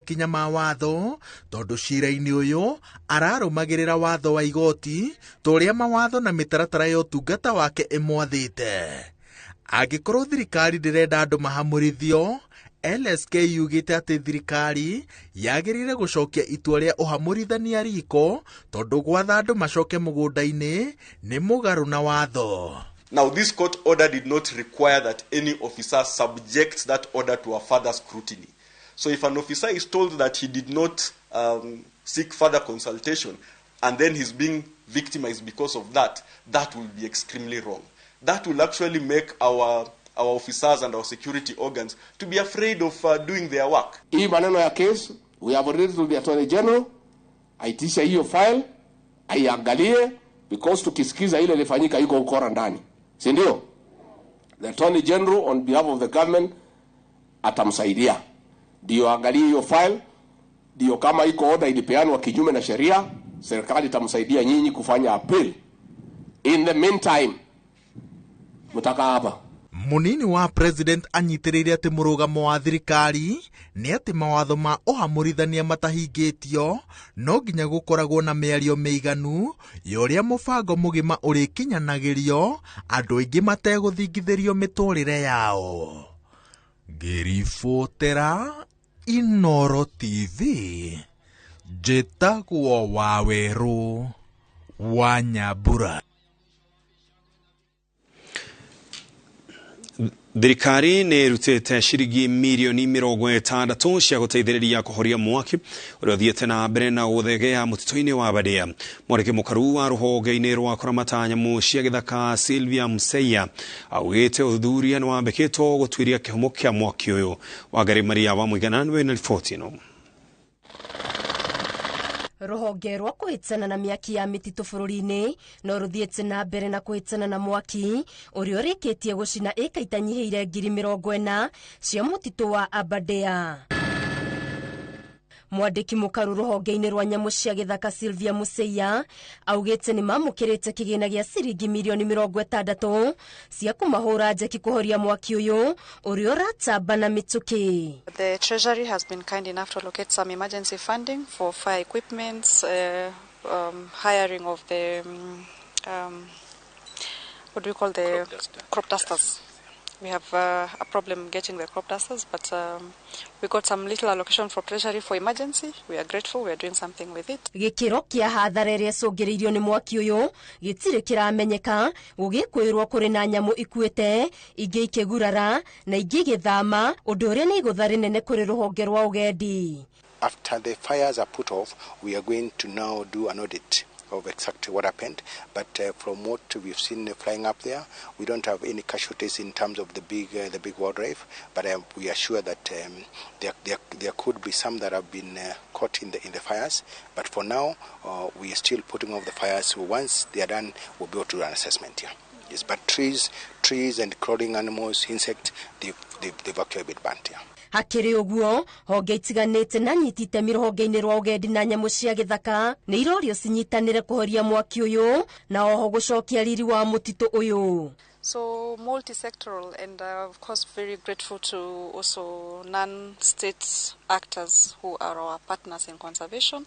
Makinya ma watho tondũ cira-inĩ ũyũ ararũmagĩrĩra watho wa igoti ta ũrĩa mawatho na mĩtaratara ya ũtungata wake ĩmwathĩte. Angĩkorwo thirikari ndĩrenda andũ mahamũrithio, LSK yugĩte atĩ thirikari yagĩrĩire gũcokia itua rĩa ũhamũrithania riko tondũ gwatha andũ macoke mũgũnda-inĩ nĩ mũgarũ na watho. Now, this court order did not require that any officer subjects that order to a further scrutiny. So if an officer is told that he did not seek further consultation and then he's being victimized because of that, that will be extremely wrong. That will actually make our officers and our security organs to be afraid of doing their work. Hii maneno ya case, we have already to the Attorney General aitisha hiyo file aiangalie, because tukisikiza ile ilifanyika iko ukora ndani, si ndio? The Attorney General on behalf of the government atamsaidia ndio angalie hiyo file, ndio kama iko order ilipeanwa kinyume na sheria, serikali itamsaidia nyinyi kufanya appeal. In the meantime, mtakaa hapa. Munini wa president anyitĩrĩire atĩ mũrũgamo wa thirikari nĩ atĩ mawatho ma ũhamũrithania matahingĩtio no nginya gũkoragwo na mĩario mĩiganu ya ũrĩa mũbango mũgima ũrĩkinyanagĩrio andũ aingĩ mategũthingithĩrio mĩtũrĩre yao. Ngĩribotera Inoro TV, njĩtagwo Wawerũ wa Nyambura. Thirikari nĩ ĩrutĩte ciringi mirioni 60 cia gũteithĩrĩria kũhoria mwaki ũrĩa ũthiĩte na mbere na gũthegea mũtitũ-inĩ wa Aberdare. Mwandĩki mũkaru wa rũhonge-inĩ rwa kũramata nyamũ cia gĩthaka Sylvia Museya augĩte ũthuthuria nĩ wambĩkĩtwo gũtuĩria kĩhumo kĩa mwaki ũyũ. Wangari Maria wa Mũigana nĩwe na riboti ĩno. Rũhonge rwa kũhĩtana na mĩaki ya mĩtitũ bũrũri-inĩ no rũthiĩte na mbere na kũhĩtana na mwaki ũrĩa ũrĩkĩtie gũcina ĩka itanyihĩire 40,000 cia mũtitũ wa Aberdare. Mwandĩki mũkaru rũhonge-inĩ rwa nyamũ cia gĩthaka Sylvia Museya augĩte nĩ mamũkĩrĩte kĩgĩna gĩa ciringi mirioni 60 cia kũmahũra njeki kũhoria mwaki ũyũ ũrĩa ũratamba na mĩtũkĩ. The Treasury has been kind enough to allocate some emergency funding for fire equipment, hiring of the what do we call the crop dusters. We have a problem getting the crop dusters, but we got some little allocation for Treasury for emergency. We are grateful. We are doing something with it. Gĩkĩro kĩa hathara ĩrĩa ĩcũngĩrĩirio nĩ mwaki ũyũ gĩtirĩ kĩramenyeka, gũgĩkwĩrwo kũrĩ na nyamũ ikuĩte, ingĩ ikĩgurara na ingĩ igĩthama, ũndũ ũrĩa nĩ igũtha rĩnene kũrĩ rũhonge rwa ũgendi. After the fires are put off, we are going to now do an audit of exactly what happened, but from what we've seen flying up there, we don't have any casualties in terms of the big wildlife, but we are sure that there could be some that have been caught in the fires. But for now, we are still putting off the fires. So once they are done, we'll be able to do an assessment here. Yes, but trees and crawling animals, insects, they've actually been burnt here. Hakĩrĩ ũguo, honge itiganĩte na nyiti itemi rũhonge-inĩ rwa ũgendi na nyamũ cia gĩthaka nĩ irorio cinyitanĩre kũhoria mwaki ũyũ na oho gũcokia riri wa mũtitũ ũyũ. So multi-sectoral and of course very grateful to also non-state actors who are our partners in conservation,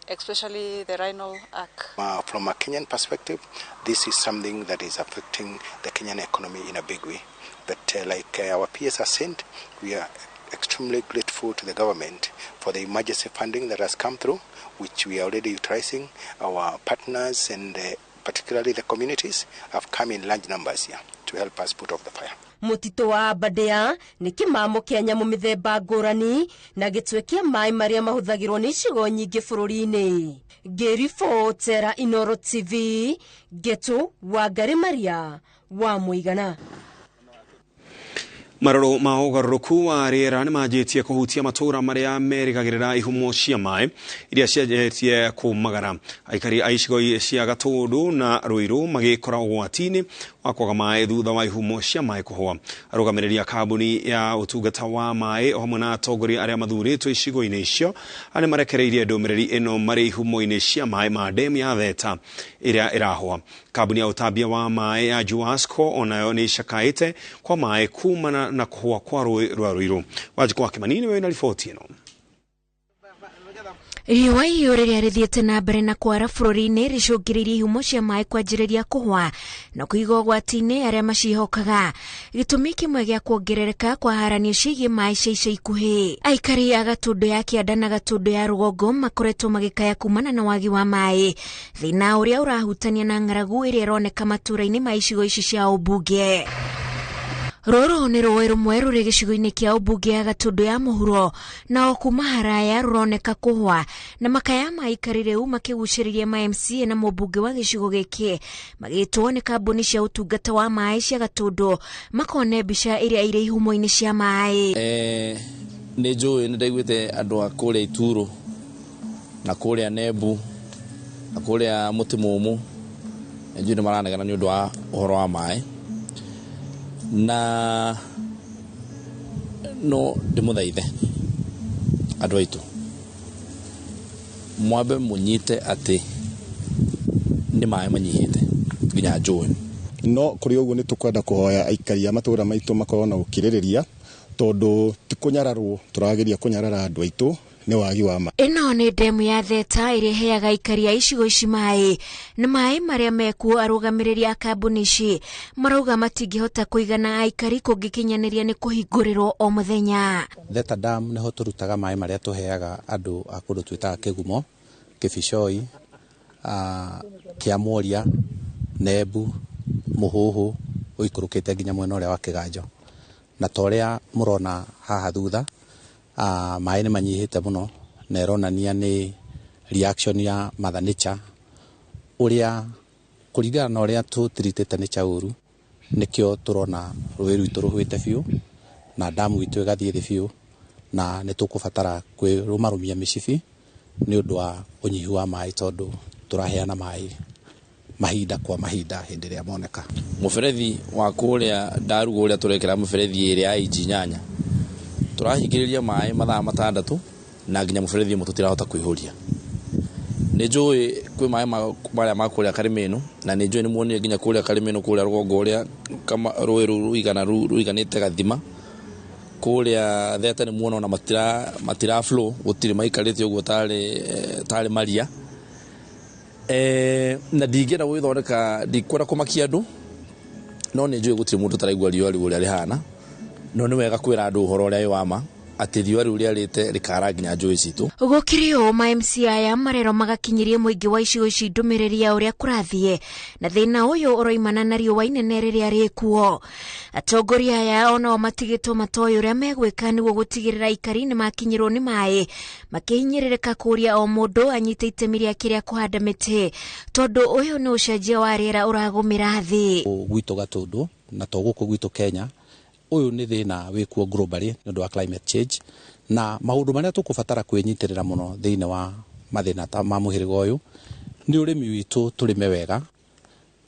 especially the Rhino Ark. From a Kenyan perspective, this is something that is affecting the Kenyan economy in a big way. But like our peers have said, we are extremely grateful to the government for the emergency funding that has come through, which we are already utilizing. Our partners and particularly the communities have come in large numbers here to help us put off the fire. Mũtitũ wa Aberdare nĩ kĩmamo kĩa nyamũ mĩthemba ngũrani na gĩtwe kĩa maĩ marĩa mahũthagĩrwo nĩ icigo nyingĩ bũrũri-inĩ. Ngĩribotera Inoro TV, Ngetu Wangari Maria wa Mũigana. Marũrũ ma ũgarũrũku wa rĩera nĩ manjĩtie kũhutia matũũra marĩa merĩgagĩrĩra ihumo cia maĩ iria cianjĩtie kũmagara. Aikari a icigo cia Gatũndũ na Ruiru magĩkora ũgwati-inĩ wa kwaga maĩ thutha wa ihumo cia maĩ kũhũa. Arũgamĩrĩri a kambuni ya ũtungata wa maĩ o hamwe na atongoria arĩa mathurĩtwo icigo-inĩ icio nĩ marekereirie ndũmĩrĩri ĩno marĩ ihumo-inĩ cia maĩ ma demu ya Theta ĩrĩa ĩrahũa. Kambuni ya ũtambia wa maĩ ya Juasco onayo nĩ ĩcakaĩte kwa maĩ kumana na kũhũa kwa rũĩ rwa Ruiru. Wanjikũ wa Kĩmani nĩwe wĩna riboti ĩno. Riũa ihiũ rĩrĩa rĩthiĩte na mbere na kwara bũrũri-inĩ rĩcũngĩrĩirie ihumo cia maĩ kwanjĩrĩria kũhwa na kũiga ũgwati-inĩ arĩa maciĩhokaga. Gĩtũmi kĩmwe gĩa kuongerereka kwa haranio ciĩgiĩ maĩ cia ica ikuhĩ. Aikari a Gatũndũ ya Kĩanda na Gatũndũ ya Rũgongo makoretwo magĩkaya kumana na wagi wa maĩ, thĩna ũrĩa ũrahutania na ng'aragu ĩrĩa ĩroneka matũũra-inĩ ma icigo ici cia ũmbunge. Rũrũ nĩ rũĩ rũmwe rũrĩ gĩcigo-inĩ kĩa ũmbunge ya Gatũndũ ya mũhuro, na o kuma haraya rũroneka kũhwa na makaya ma aikari rĩu makĩgucĩrĩria ma MCA na mũmbunge wa gĩcigo gĩkĩ magĩtwo nĩ kambuni cia ũtungata wa maĩ cia Gatũndũ makone mbica ĩrĩa ĩrĩ ihumo-inĩ cia maĩ. Nĩ njũĩ nĩ ndaiguĩte andũ a kũrĩa Ituro na kũrĩa Nembu na kũrĩa Mũtĩ Mũmũ nĩ njũĩ nĩ maranegena nĩ ũndũ wa ũhoro wa maĩ, na no ndĩmũthaithe andũ aitũ mwambe mũnyite atĩ nĩ maĩ manyihĩte nginya njũĩ. No kũrĩ ũguo nĩ tũkwenda kũhoya aikari a matũũra maitũ makorwo na ũkirĩrĩria, tondũ ti kũnyararwo tũrageria kũnyarara andũ aitũ nĩ wagi wa maĩ. Ĩno nĩ ndemu ya Theta ĩrĩa ĩheaga aikari a icigo ici maĩ, na maĩ marĩa mekuo arũgamĩrĩri a kambuni ici marauga matingĩhota kũigana aikari kũngĩkinyanĩria nĩ kũhingũrĩrwo o mũthenya. Theta Dam nĩho tũrutaga maĩ marĩa tũheaga andũ a kũndũ twĩtaga Kĩgumo, Kĩbicoi, Kĩamuoria, Nembu, Mũhũhũ, ũikũrũkĩte nginya mwena ũrĩa wa Kĩganjo. Na ta ũrĩa mũrona haha thutha, maĩ nĩ manyihĩte mũno na ĩronania nĩ reaction ya Mother Nature, ũrĩa kũringana na ũrĩa tũtiritĩte nature ũru, nĩkĩo tũrona rũĩ rwitũ rũhwĩte biũ na damu itũ ĩgathiĩ thĩ biũ, na nĩ tũkũbatara kwĩrũmarũmia mĩcibi nĩ ũndũ wa ũnyihu wa maĩ, tondũ tũraheana maĩ mahinda kwa mahinda hĩndĩ ĩrĩa moneka. Mũberethi wa kũrĩa Ndarugu ũrĩa tũrekĩra mũberethi ĩrĩa ya inji 8 tũrahingĩrĩria maĩ mathaa 6 na nginya mũberethi ũmwe tũtirahota kũihũria. Nĩ njũĩ kwĩ maĩ marĩa ma kũrĩa Karĩmĩnũ, na nĩ njũĩ nĩ muonire nginya kũrĩa Karĩmĩnũ kũrĩa rũgongo ũrĩa rũĩ rũu rũiganĩte gathima. Kũrĩa Theta nĩ muona ona matira flow, gũtirĩ maikarĩte ũguo tarĩ maria. Na ndingĩenda gwĩthondeka, ndikwenda kũmakia andũ, no nĩ njũĩ gũtirĩ mũndũ ũtaraigua riũa rĩu ũrĩa rĩhana. No nĩ wega kwĩra andũ ũhoro ũrĩa wĩ wa ma atĩ riũa rĩu rĩarĩte rĩkara nginya njũĩ citũ. Gũkĩrĩ ũũ, ma MCA aya marerwo magakinyĩrie mũingĩ wa icigo ici ndũmĩrĩri ya ũrĩa kũrathiĩ na thĩna ũyũ ũroimana na riũa inene rĩrĩa rĩkuo. Atongoria aya onao matigĩtwo matoĩ ũrĩa megwĩka nĩguo gũtigĩrĩra aikari nĩ makinyĩrwo nĩ maĩ, makĩhinyĩrĩrĩka kũũria o mũndũ anyite itemi rĩake rĩa kũhanda mĩtĩ, tondũ ũyũ nĩ ũcenjia wa rĩera ũragũmĩra thĩ. Gwitũ Gatũndũ na to gũkũ gwitũ Kenya, ũyũ nĩ thĩna wĩkuo globally nĩ ũndũ wa climate change, na maũndũ marĩa tũkũbatara kwĩnyitĩrĩra mũno thĩinĩ wa mathĩna ta ma mũhĩrĩga ũyũ nĩ ũrĩmi witũ, tũrĩme wega,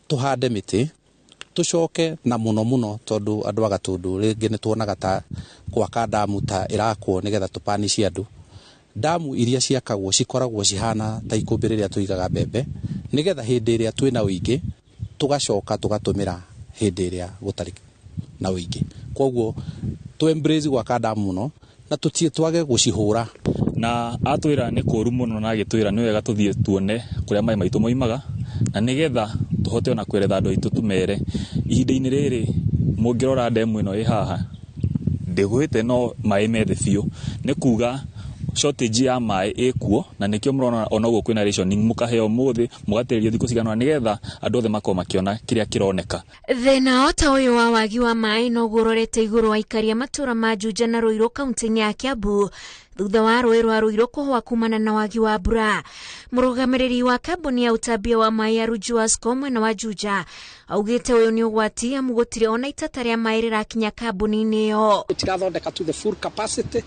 tũhande mĩtĩ, tũcoke na mũno mũno, tondũ andũ a Gatũndũ rĩngĩ nĩ tuonaga ta gwaka damu ta ĩrakwo nĩgetha tũpanicie andũ. Damu iria ciakagwo cikoragwo cihana ta ikũmbĩ rĩrĩa tũigaga mbembe, nĩgetha hĩndĩ ĩrĩa twĩna ũingĩ tũgacoka tũgatũmĩra hĩndĩ ĩrĩa gũtarĩ na ũingĩ. Koguo tũ embrace gwaka damu mũno na tũtie twage gũcihũra. Na atwĩra nĩ kũũru mũno, na agĩtwĩra nĩ wega tũthiĩ tuone kũrĩa maĩ maitũ moimaga, na nĩgetha tũhote ona kweretha andũ aitũ tũmere ihinda-inĩ rĩrĩ mũngĩrora ndemu ĩno ĩ haha ndĩgwĩte no maĩ me thĩ biũ, nĩ kuga shortage ya maĩ ĩkuo, na nĩkĩo mũrona ona ũguo kwĩna rationing, mũkaheo ũmũthĩ mũgatĩrĩrio thikũ cigana ũna nĩgetha andũ othe makorwo makĩona kĩrĩa kĩroneka. Thĩna o ta ũyũ wa wagi wa maĩ noguo ũrorete igũrũ wa aikari a matũũra ma Juja na Ruiru kaunti-inĩ ya Kiambu thutha wa rũĩ rwa Ruiru kũhwa kumana na wagi wa mbura. Mũrũgamĩrĩri wa kambuni ya ũtambia wa maĩ ya Rujuasco mwena wa Juja augĩte ũyũ nĩ ũgwati amu gũtirĩ ona itata rĩa maĩ rĩrakinya kambuni-inĩ ĩyo. Tũtirathondeka to the full capacity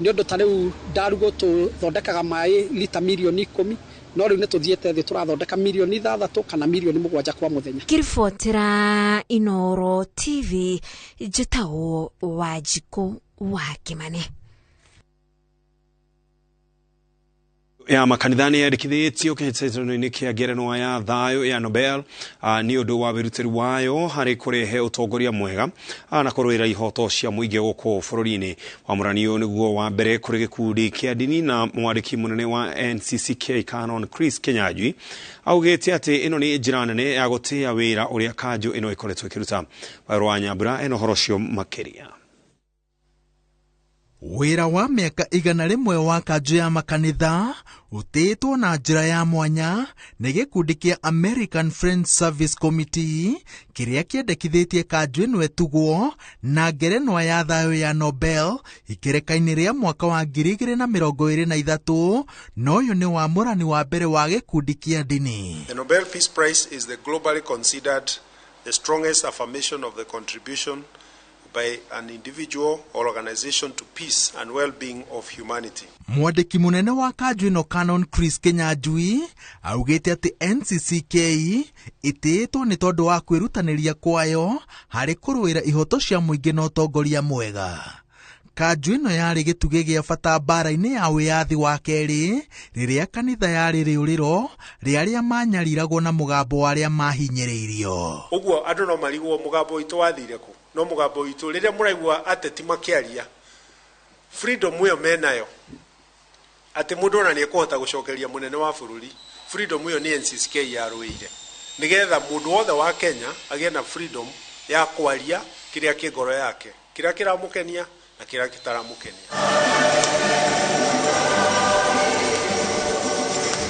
nĩ ũndũ ta rĩu Ndarugu tũthondekaga maĩ lita mirioni 10, no rĩu nĩ tũthiĩte thĩ tũrathondeka mirioni 6 kana mirioni 7 kwa mũthenya. Ngĩribotera Inooro TV, njĩtagwo Wanjikũ wa Kĩmani. Ya makanitha nĩ yandĩkithĩtio kĩhĩtahĩtano-inĩ kĩa ngerenwa ya thayũ ya Nobel nĩ ũndũ wa wĩrutĩri wayo harĩ kũrehe ũtongoria mwega na kũrũĩra ihoto cia mũingĩ gũkũ bũrũri-inĩ. Wamũrani ũyũ nĩguo wa mbere kũrĩ gĩkundi kĩa ndini na mwandĩki mũnene wa NCCK Canon Chris Kinyanjui augĩte atĩ ĩno nĩ njĩra nene ya gũtĩĩa wĩra ũrĩa kanjũ ĩno ĩkoretwo ĩkĩruta. Wawerũ wa Nyambura ena ũhoro ũcio makĩria. Wĩra wa mĩaka 100 wa kanjũ ya makanitha ũtĩĩtwo na njĩra ya mwanya nĩ gĩkundi kĩa American Friends Service Committee kĩrĩa kĩendekithĩtie kanjũ ĩno ĩtugwo na ngerenwa ya thayũ ya Nobel ikereka-inĩ rĩa mwaka wa 2023, na ũyũ nĩ wamũrani wa mbere wa gĩkundi kĩa ndini. The Nobel Peace Prize is the globally considered the strongest affirmation of the contribution by an individual or organization to peace and well-being of humanity. Mwandĩki mũnene wa kanjũ ĩno Canon Chris Kinyanjui augĩte atĩ NCCK ĩtĩĩtwo nĩ tondũ wa kwĩrutanĩria kwayo harĩ kũrũĩra ihoto cia mũingĩ na ũtongoria mwega. Kanjũ ĩno yarĩ gĩtugĩ gĩa bata mbara-inĩ ya wĩyathi wa kerĩ rĩrĩa kanitha yarĩ rĩũrĩro rĩa arĩa manyariragwo na mũgambo wa arĩa mahinyĩrĩirio. Ũguo andũ no marigwo mũgambo witũ wathire kũ, no mũgambo witũ rĩrĩa mũraigua ateti makĩaria freedom ĩyo menayo atĩ mũndũ ona nĩekũhota gũcokeria mũnene wa bũrũri, freedom ĩyo nĩ NCCK yarũĩire nĩgetha mũndũ wothe wa Kenya agĩe na freedom ya kwaria kĩrĩa kĩ ngoro yake, kĩrĩa kĩramũkenia na kĩrĩa gĩtaramũkenia.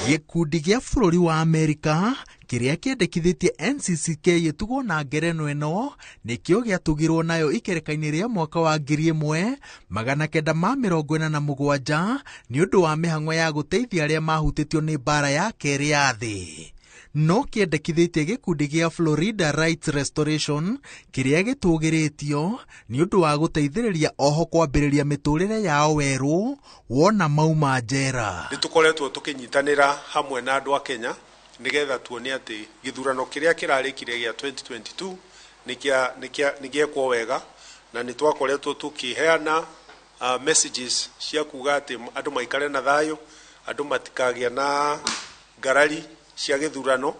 Gĩkundi gĩa bũrũri wa Amerika kĩrĩa kĩendekithĩtie NCCK ĩtugwo na ngerenwa ĩno nĩkĩo gĩatugirwo nayo ikereka-inĩ rĩa mwaka wa 1987 nĩ ũndũ wa mĩhang'o ya gũteithia arĩa mahutĩtio nĩ mbara ya kerĩ ya thĩ. No kĩendekithĩtie gĩkundi gĩa Florida Rights Restoration kĩrĩa gĩtũgĩrĩtio nĩ ũndũ wa gũteithĩrĩria oho kwambĩrĩria mĩtũrĩre yao werũ wona mauma njera. Nĩ tũkoretwo tũkĩnyitanĩra hamwe na andũ a Kenya nĩgetha tuone atĩ gĩthurano kĩrĩa kĩrarĩkire gĩa 2022 nĩ gĩekwo wega, na nĩ twakoretwo tũkĩheana messages cia kuga atĩ andũ maikare na thayũ, andũ matikagĩa na ngarari cia gĩthurano,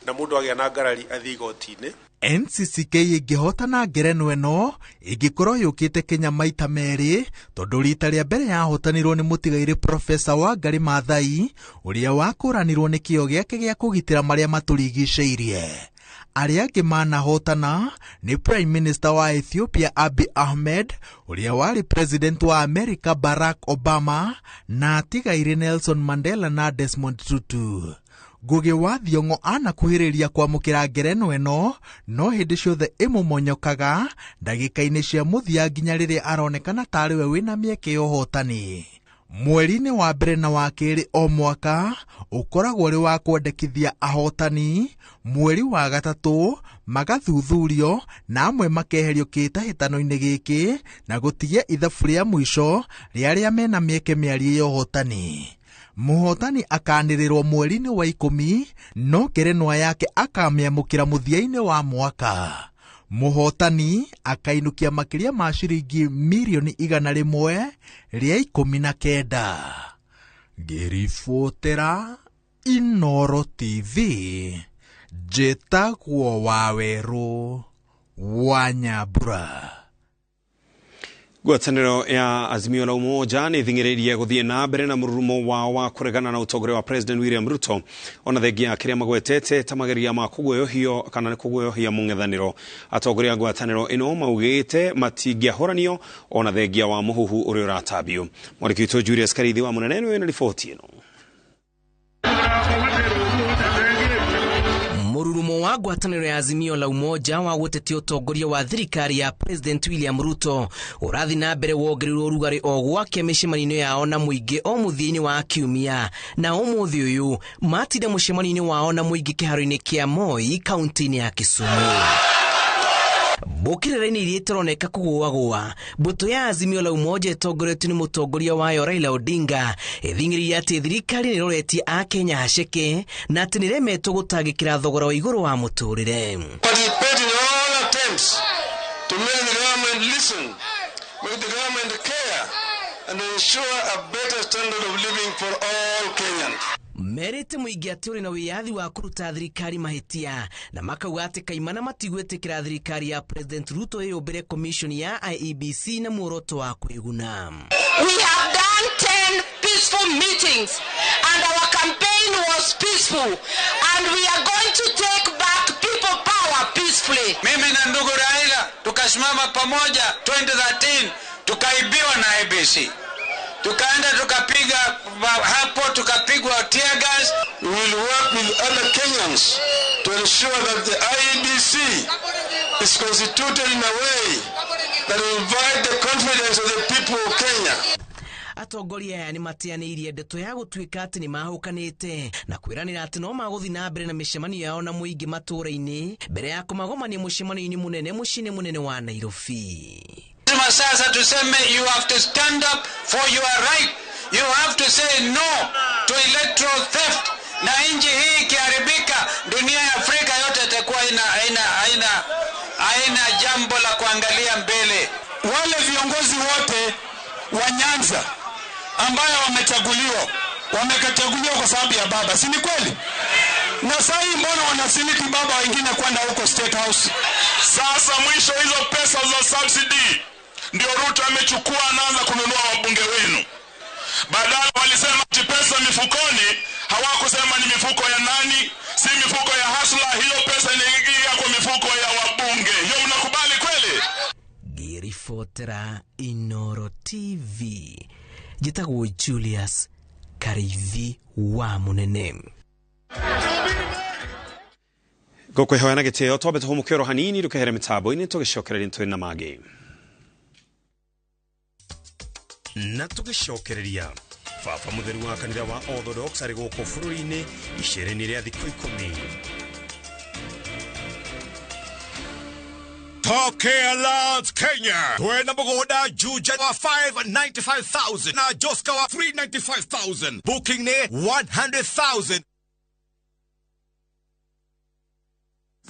na mũndũ agĩa na ngarari athiĩ igoti-inĩ. NCCK ĩngĩhotana ngerenwa ĩno ĩngĩkorwo yũkĩte Kenya maita merĩ tondũ rita rĩa mbere yahotanirwo nĩ mũtigairĩ Profesa Wangari Maathai ũrĩa wakũranirwo nĩ kĩo gĩake gĩa kũgitĩra marĩa matũrigicĩirie. Arĩa angĩ manahotana nĩ Prime Minister wa Ethiopia Abiy Ahmed, ũrĩa warĩ President wa America Barack Obama, na atigairĩ Nelson Mandela na Desmond Tutu. Ngugi wa Thiong'o anakuhĩrĩria kwamũkĩra ngerenwa ĩno no hĩndĩ ciothe ĩmũmonyokaga ndagĩka-inĩ cia mũthia nginya rĩrĩa aronekana tarĩ we wĩna mĩeke ya ũhotani. Mweri-inĩ wa mbere na wa kerĩ o mwaka ũkoragwo ũrĩ wa kwendekithia ahotani, mweri wa gatatũ magathuthurio na amwe makeherio kĩhĩtahĩtano-inĩ gĩkĩ na gũtigia ithabu rĩa mũico rĩa arĩa mena mĩeke mĩarie ya ũhotani. Mũhotani akanĩrĩrwo mweri-inĩ wa 10 no ngerenwa yake akamĩamũkĩra mũthia-inĩ wa mwaka. Mũhotani akainũkia makĩria ma ciringi mirioni 119. Ngĩribotera Inooro TV, njĩtagwo Wawerũ wa Nyambura. Ngwatanĩro ya Azimio la Umoja nĩ ĩthing'ĩrĩirie gũthiĩ na mbere na mũrurumo wao wa kũregana na ũtongoria wa President William Ruto ona thengia kĩrĩa magwetete ta mageria ma kũguoyohio kana kũguoyohia mũng'ethanĩro. Atongoria a ngwatanĩro ĩno maugĩte matingĩahũranio ona thengia wa mũhuhu ũrĩa ũratambio. Mwandĩki witũ Julius Karithi wa Mũnene nĩwe wĩna riboti ĩno. Mũrurumo wa ngwatanĩro ya Azimio la Umoja wa gũtetia ũtongoria wa thirikari ya President William Ruto ũrathiĩ na mbere wongereirwo ũrugarĩ o gwake mĩcemanio-inĩ yao na mũingĩ o mũthia-inĩ wa kiumia, na ũmũthĩ ũyũ matinda mũcemanio-inĩ wao na mũingĩ kĩharo-inĩ kĩa Moi kaunti-inĩ ya Kisumu. Mbũkĩrĩra-inĩ iria itaroneka kũgũagũa, mbũtũ ya Azimio la Umoja ĩtongoretio nĩ mũtongoria wayo Raila Odinga ĩthing'ĩrĩirie atĩ thirikari nĩĩroretie akenya haceke na atĩ nĩremetwo gũtangĩkĩra thogora wa igũrũ wa mũtũrĩre. Participate in all attempts to make the government listen, make the government care and ensure a better standard of living for all Kenyans. President. Merĩte mũingĩ atĩ ũrĩ na wĩyathi wa kũruta thirikari mahĩtia na makauga atĩ kaimana matigwĩtĩkĩra thirikari ya President Ruto ĩyũmbĩre commission ya IEBC na muoroto wa kwĩguna. We have done 10 peaceful meetings and our campaign was peaceful and we are going to take back people power peacefully. Mimi na ndugu Raila tukasimama pamoja 2013 tukaibiwa na IEBC. Tukaenda tukapiga hapo, tukapigwa tear gas. We will work with other Kenyans to ensure that the IEBC is constituted in a way that will invite the confidence of the people of Kenya. Atongoria aya nĩ mateanĩirie ndeto ya gũtuĩka atĩ nĩ mahũkanĩte na kwĩranĩra atĩ no magũthiĩ na mbere na mĩcemanio yao na mũingĩ matũũra-inĩ mbere ya kũmagomania mũcemanio-inĩ mũnene mũciĩ-inĩ mũnene wa Nairobi. Lazima sasa tuseme you have to stand up for your right. You have to say no to electoral theft. Na nchi hii ikiharibika, dunia ya Afrika yote itakuwa haina jambo la kuangalia mbele. Wale viongozi wote wa Nyanza ambayo wamechaguliwa kwa sababu ya baba, si ni kweli? Na sasa hii mbona wanasiliti baba wengine kwenda huko State House? Sasa mwisho hizo pesa za subsidy ndio Ruto amechukua, anaanza kununua wabunge wenu. Badala walisema ati pesa mifukoni, hawakusema ni mifuko ya nani, si mifuko ya hasla, hiyo pesa inaingia kwa mifuko ya wabunge. Hiyo mnakubali kweli? Ngĩribotera Inoro TV, njĩtagwo Julius Karithi wa Munene. Ngũkwĩhoya na gĩtĩo twambe tũhũmũke oro hanini tũkehere mĩtambo-inĩ tũgĩcokereria tũrĩ na mangĩ. Na tũgĩcokereria baba mũtheru wa kanitha wa Orthodox arĩ gũkũ bũrũri-inĩ icera-inĩ rĩa thikũ 10. Tokea Lands Kenya. Twena mugunda Juja wa 595,000 na Joska wa 395,000. Booking ne 100,000.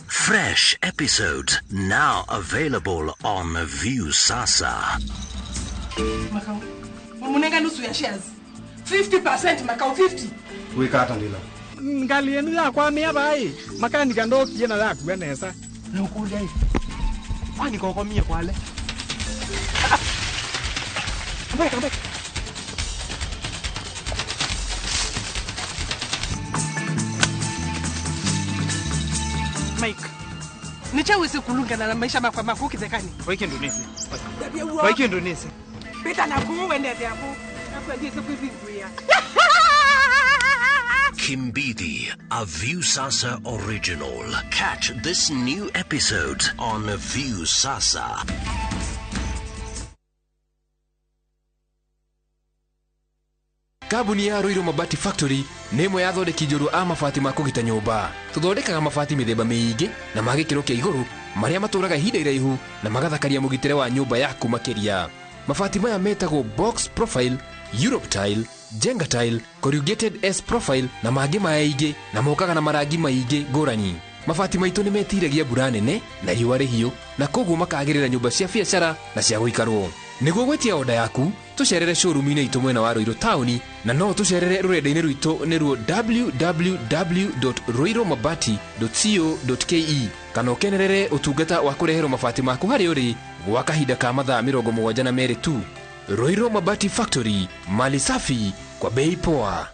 Fresh episodes now available on View Sasa. Makao. Munenga nusu ya shares. 50% Makao 50. Wika atandila. Ngali yenu ya kwa mea bai. Makani kandoki yena la kuenesa. Na ukuja hivi. Kwani kwa mia kwale. Come back. Mike. Nichawezi kulungana na maisha makwa makuki zekani. Waiki Indonesia. Waiki Indonesia. Beta na kuwende hapo. Nakwendeza kuivinguia. Kimbidi, a View Sasa original. Catch this new episode on View Sasa. Kambuni ya Ruiru Mabati Factory nĩ ĩmwe ya athondeki njorua a mabati ma kũgita nyũmba. Tũthondekaga mabati mĩthemba mĩingĩ na ma gĩkĩro kĩa igũrũ marĩa matũraga ihinda iraihu na magathakaria mũgitĩre wa nyũmba yaku makĩria. Mabati maya metagwo box profile, Europe tile, Jenga tile, corrugated S profile na mangĩ maingĩ na mokaga na marangi maingĩ ngũrani. Mabati maitũ nĩ metiragia mbura nene na riũa rĩhiũ na koguo makagĩrĩra nyũmba cia biacara na cia gũikarwo. Nĩguo gwĩtia oda yaku tũcerere showroom-inĩ itũ mwena wa Ruiru taũni na no tũcerere rũrenda-inĩ rwitũ nĩruo www.ruirumabati.co.ke kana ũkenerere ũtungata wa kũreherwo mabati maku harĩa ũrĩ gwa kahinda ka mathaa 72 tu. Ruiru Mabati Factory, mali safi kwa bei poa.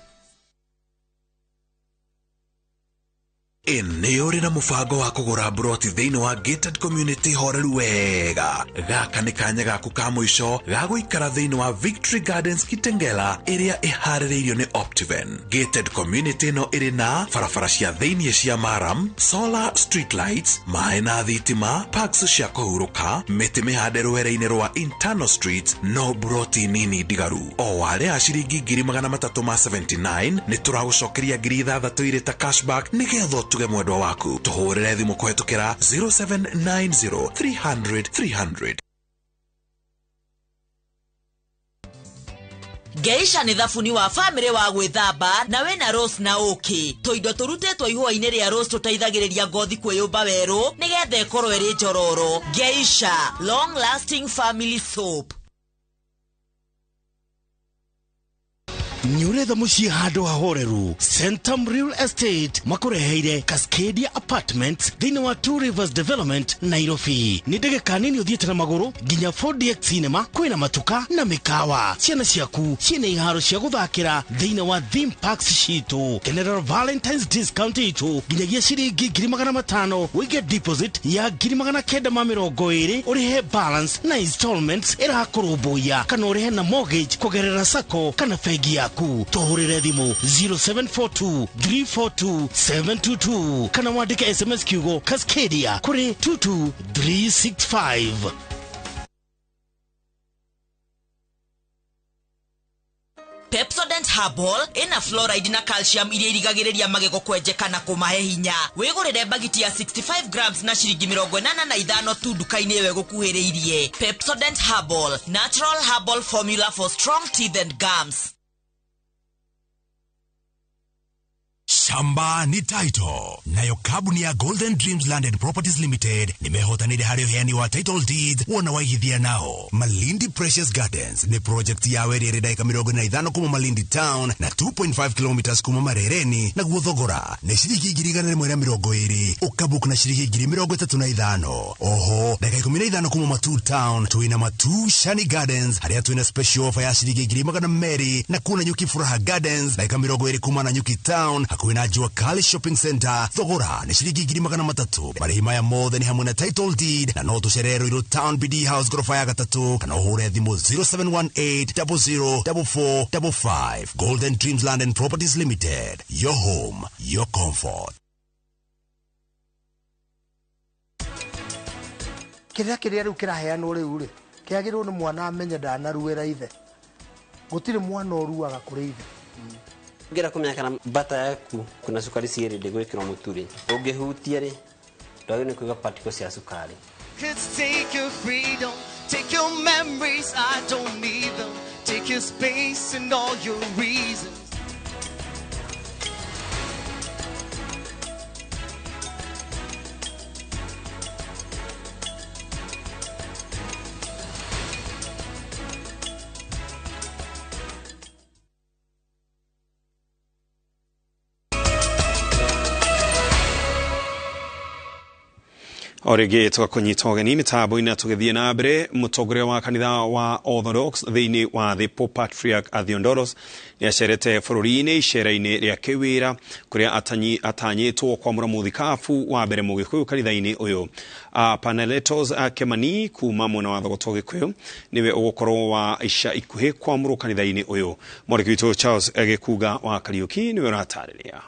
Nĩ ũrĩ na mũbango wa kũgũra mburoti thĩinĩ wa gated community horeru wega. Gaka nĩ kanya gaku ka mũico ga gũikara thĩinĩ wa Victory Gardens Kitengela ĩrĩa ĩharĩrĩirio nĩ Optiven. Gated community ĩno ĩrĩ na barabara cia thĩinĩ cia maram, solar street lights, maĩ na thitima, parks cia kũhurũka, mĩtĩ mĩhande rwere-inĩ rwa internal streets, no mburoti nini ndigaru. O warĩha ciringi 379 nĩ tũragũcokeria 6,000 irĩ ta cashback nĩgetha tuge mwendwa waku. Tuhũrĩre thimũ kũhetũkĩra 0790 300 300. Geisha nĩ thabuni wa family wa gwĩthamba na wĩna rose na ũkĩ. Tũindo tũrutĩtwo ihũa-inĩ rĩa rose tũteithagĩrĩria ngothi kwĩyũmba werũ nĩgetha ĩkorwo ĩrĩ njororo. Geisha long lasting family soap. Nĩ ũretha mũciĩ handũ hahoreru? Centum Real Estate makũreheire Cascadia Apartments thĩinĩ wa Two Rivers Development, Nairobi. Nĩ ndagĩka nini ũthiĩte na magũrũ nginya 4DX Cinema, kwĩna matuka na mĩkawa. Ciana ciaku ciĩna iharo cia gũthakĩra thĩinĩ wa theme parks citũ. Kenera Valentines discount itũ nginyagia ciringi 500,000, ũige deposit ya 920,000, ũrĩhe balance na installments ĩrakũrũmbũiya, kana ũrĩhe na mortgage kũgerera sacco kana bengi yaku. Tũhũrĩre thimũ 0742 342 722 kana wandĩke SMS kiugo Cascadia kũrĩ 22365. Pepsodent Herbal ĩna fluoride na calcium iria irigagĩrĩria magego kwenjeka na kũmahe hinya. Wĩgũrĩre bagiti ya 65 grams na ciringi 85 tu nduka-inĩ ĩyo ĩgũkuhĩrĩirie. Pepsodent Herbal, natural herbal formula for strong teeth and gums. Shamba ni title. Nayo kambuni ya Golden Dreams Land and Properties Limited nimehotanire harĩ ũheani wa title deeds wona waigithia nao. Malindi Precious Gardens nĩ project ya ĩrĩa ĩrĩ ndagĩka 45 kuma Malindi Town na 2.5 kilometers kuma Marereni, naguo thogora nĩ ciringi 120,000, ũkabook na ciringi 35,000. Oho ndagĩka 15 kuma Matuu Town twĩna Matuu Shani Gardens harĩa twĩna special offer ya ciringi 200,000, na kuna Nyuki Furaha Gardens ndagĩka 20 kuma na Nyuki Town hakuhĩ na Jua Kali Shopping Center, thogora nĩ ciringi 300,000. Marĩhi maya mothe nĩ hamwe na title deed, na no tũcerere Ruiru Town BD House gorofa ya gatatũ kana ũhũre thimũ 0718 00 4455. Golden Dreams Land and Properties Limited, your home, your comfort. Kĩrĩa kĩrĩa rĩu kĩraheanwo rĩu rĩ kĩagĩrĩirwo nĩ mwana amenye ndanaruĩra ithe. Gũtirĩ mwana ũruaga kũrĩ ithe. Ngĩra kũmenya kana bata yaku kuna cukari cierĩ ndĩgwĩkĩrwo mũtu rĩ, ũngĩhutia rĩ ndwagĩrĩirwo nĩ kũiga particles cia cukari. Kids, take your freedom, take your memories, I don't need them. Take your space and all your reasons. O rĩngĩ tũgakũnyita ũgeni mĩtambo-inĩ tũgĩthiĩ na mbere. Mũtongoria wa kanitha wa Orthodox thĩinĩ wa thĩ Pope Patriarch Theodoros nĩ acerete bũrũri-inĩ icera-inĩ rĩa kĩwĩra kũrĩa atanyĩtwo kwamũra mũthikabu wa mbere mũgĩkũyũ kanitha-inĩ ũyũ. Paneletos Kemani kuma mwena wa Thogoto Gĩkũyũ nĩwe ũgũkorwo wa ica ikuhĩ kwamũrwo kanitha-inĩ ũyũ. Mwandĩki witũ Charles Gĩkunga wa Kariũki nĩwe ũratarĩria.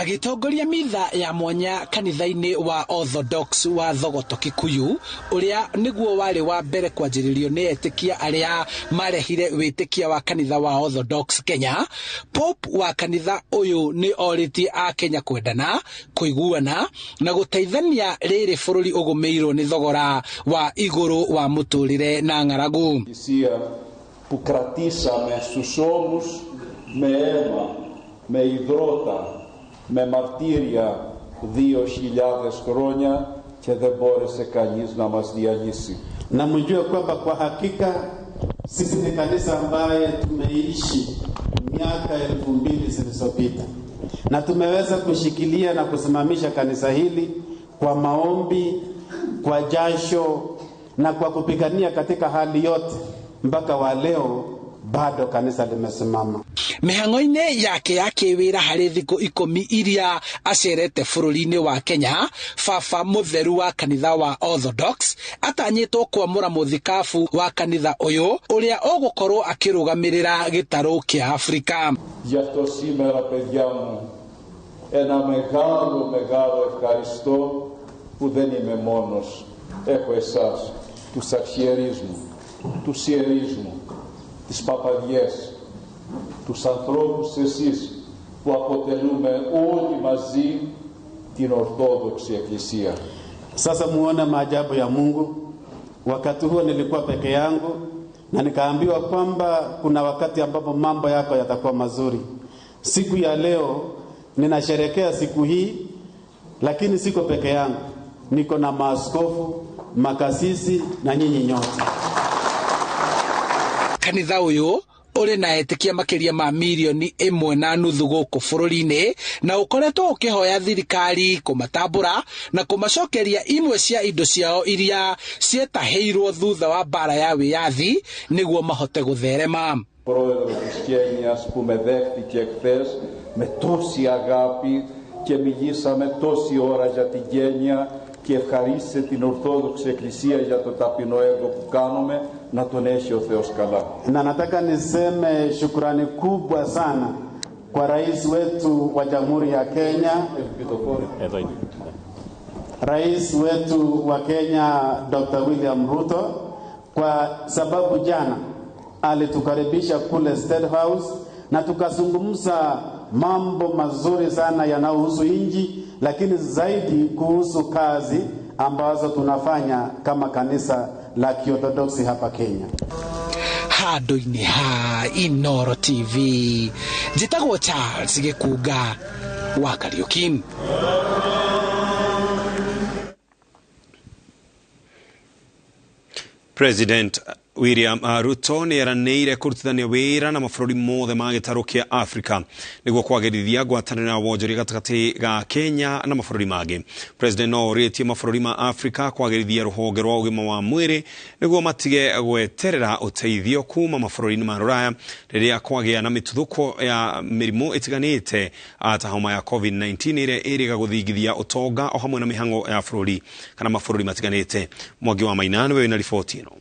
Agĩtongoria mitha ya mwanya kanitha-inĩ wa Orthodox wa Thogoto Kikuyu, ũrĩa nĩguo warĩ wa mbere kwanjĩrĩrio nĩ etĩkia arĩa marehire wĩtĩkia wa kanitha wa Orthodox Kenya, Pope wa kanitha ũyũ nĩ orĩtie a Kenya kwendana, kũiguana na gũteithania rĩrĩ bũrũri ũgũmĩirwo nĩ thogora wa igũrũ wa mũtũrĩre na ng'aragu. Που κρατήσαμε στους ώμους με αίμα, με υδρότα, με μαρτύρια 2.000 χρόνια και δεν μπόρεσε κανείς να μας διαλύσει. Na mjue kwamba kwa hakika sisi ni kanisa ambaye tumeishi miaka 2000 zilizopita na tumeweza kushikilia na kusimamisha kanisa hili kwa maombi, kwa jasho na kwa kupigania katika hali yote mpaka wa leo bado kanisa limesimama. Mĩhang'o-inĩ yake ya kĩwĩra harĩ thikũ 10 iria acerete bũrũri-inĩ wa Kenya, Baba Mũtheru wa kanitha wa Orthodox atanyĩtwo kwamũra mũthikabu wa kanitha ũyũ ũrĩa ũgũkorwo akĩrũgamĩrĩra gĩtarũ kĩa Afrika. Γι' αυτό σήμερα, παιδιά μου, ένα μεγάλο μεγάλο ευχαριστώ που δεν είμαι μόνος. Έχω εσάς, τους αρχιερείς μου, τους ιερείς μου, τις παπαδιές, τους ανθρώπους εσείς που αποτελούμε όλοι μαζί την Ορθόδοξη Εκκλησία. Sasa muone maajabu ya Mungu. Wakati huo nilikuwa peke yangu na nikaambiwa kwamba kuna wakati ambapo mambo yako yatakuwa mazuri. Siku ya leo ninasherehekea siku hii, lakini siko peke yangu. Niko na maaskofu, makasisi na nyinyi nyote. Kanitha ũyũ ũrĩ na etĩkia makĩria ma 1.5 mirioni gũkũ bũrũri-inĩ na ũkoretwo ũkĩhoya thirikari kũmatambũra na kũmacokeria imwe cia indo ciao iria cietahĩirwo thutha wa mbara ya wĩyathi nĩguo mahote gũtherema. Πρόεδρο της Κένιας που με δέχτηκε εχθές με τόση αγάπη και μιλήσαμε τόση ώρα για την Κένια και ευχαρίστησε την Ορθόδοξη Εκκλησία για το ταπεινό έργο που κάνουμε, να τον έχει ο Θεός καλά. Na nataka niseme shukrani kubwa sana kwa rais wetu wa Jamhuri ya Kenya, rais wetu wa Kenya Dr. William Ruto, kwa sababu jana alitukaribisha kule State House na tukazungumza mambo mazuri sana yanayohusu nchi, lakini zaidi kuhusu kazi ambazo tunafanya kama kanisa la Kiorthodoksi hapa Kenya. Handũ-inĩ ha Inoro TV, njĩtagwo Charles Gĩkunga wa Kariuki. President William Ruto nĩ eranĩire kũrutithania wĩra na mabũrũri mothe ma gĩtarũ kĩa Afrika nĩguo kwagĩrithia ngwatanĩro ya wonjoria gatagatĩ ga Kenya na mabũrũri mangĩ. President no orĩtie mabũrũri ma Afrika kwagĩrithia rũhonge rwa ũgima wa mwĩrĩ nĩguo matige gweterera ũteithio kuma mabũrũri-inĩ ma rũraya rĩrĩa kwagĩa na mĩtuthũko ya mĩrimũ ĩtiganĩte ta homa ya COVID-19 ĩrĩa ĩrĩga gũthingithia ũtonga o hamwe na mĩhang'o ya bũrũri kana mabũrũri matiganĩte. Mwangi wa Maina nĩwe wĩna riboti ĩno.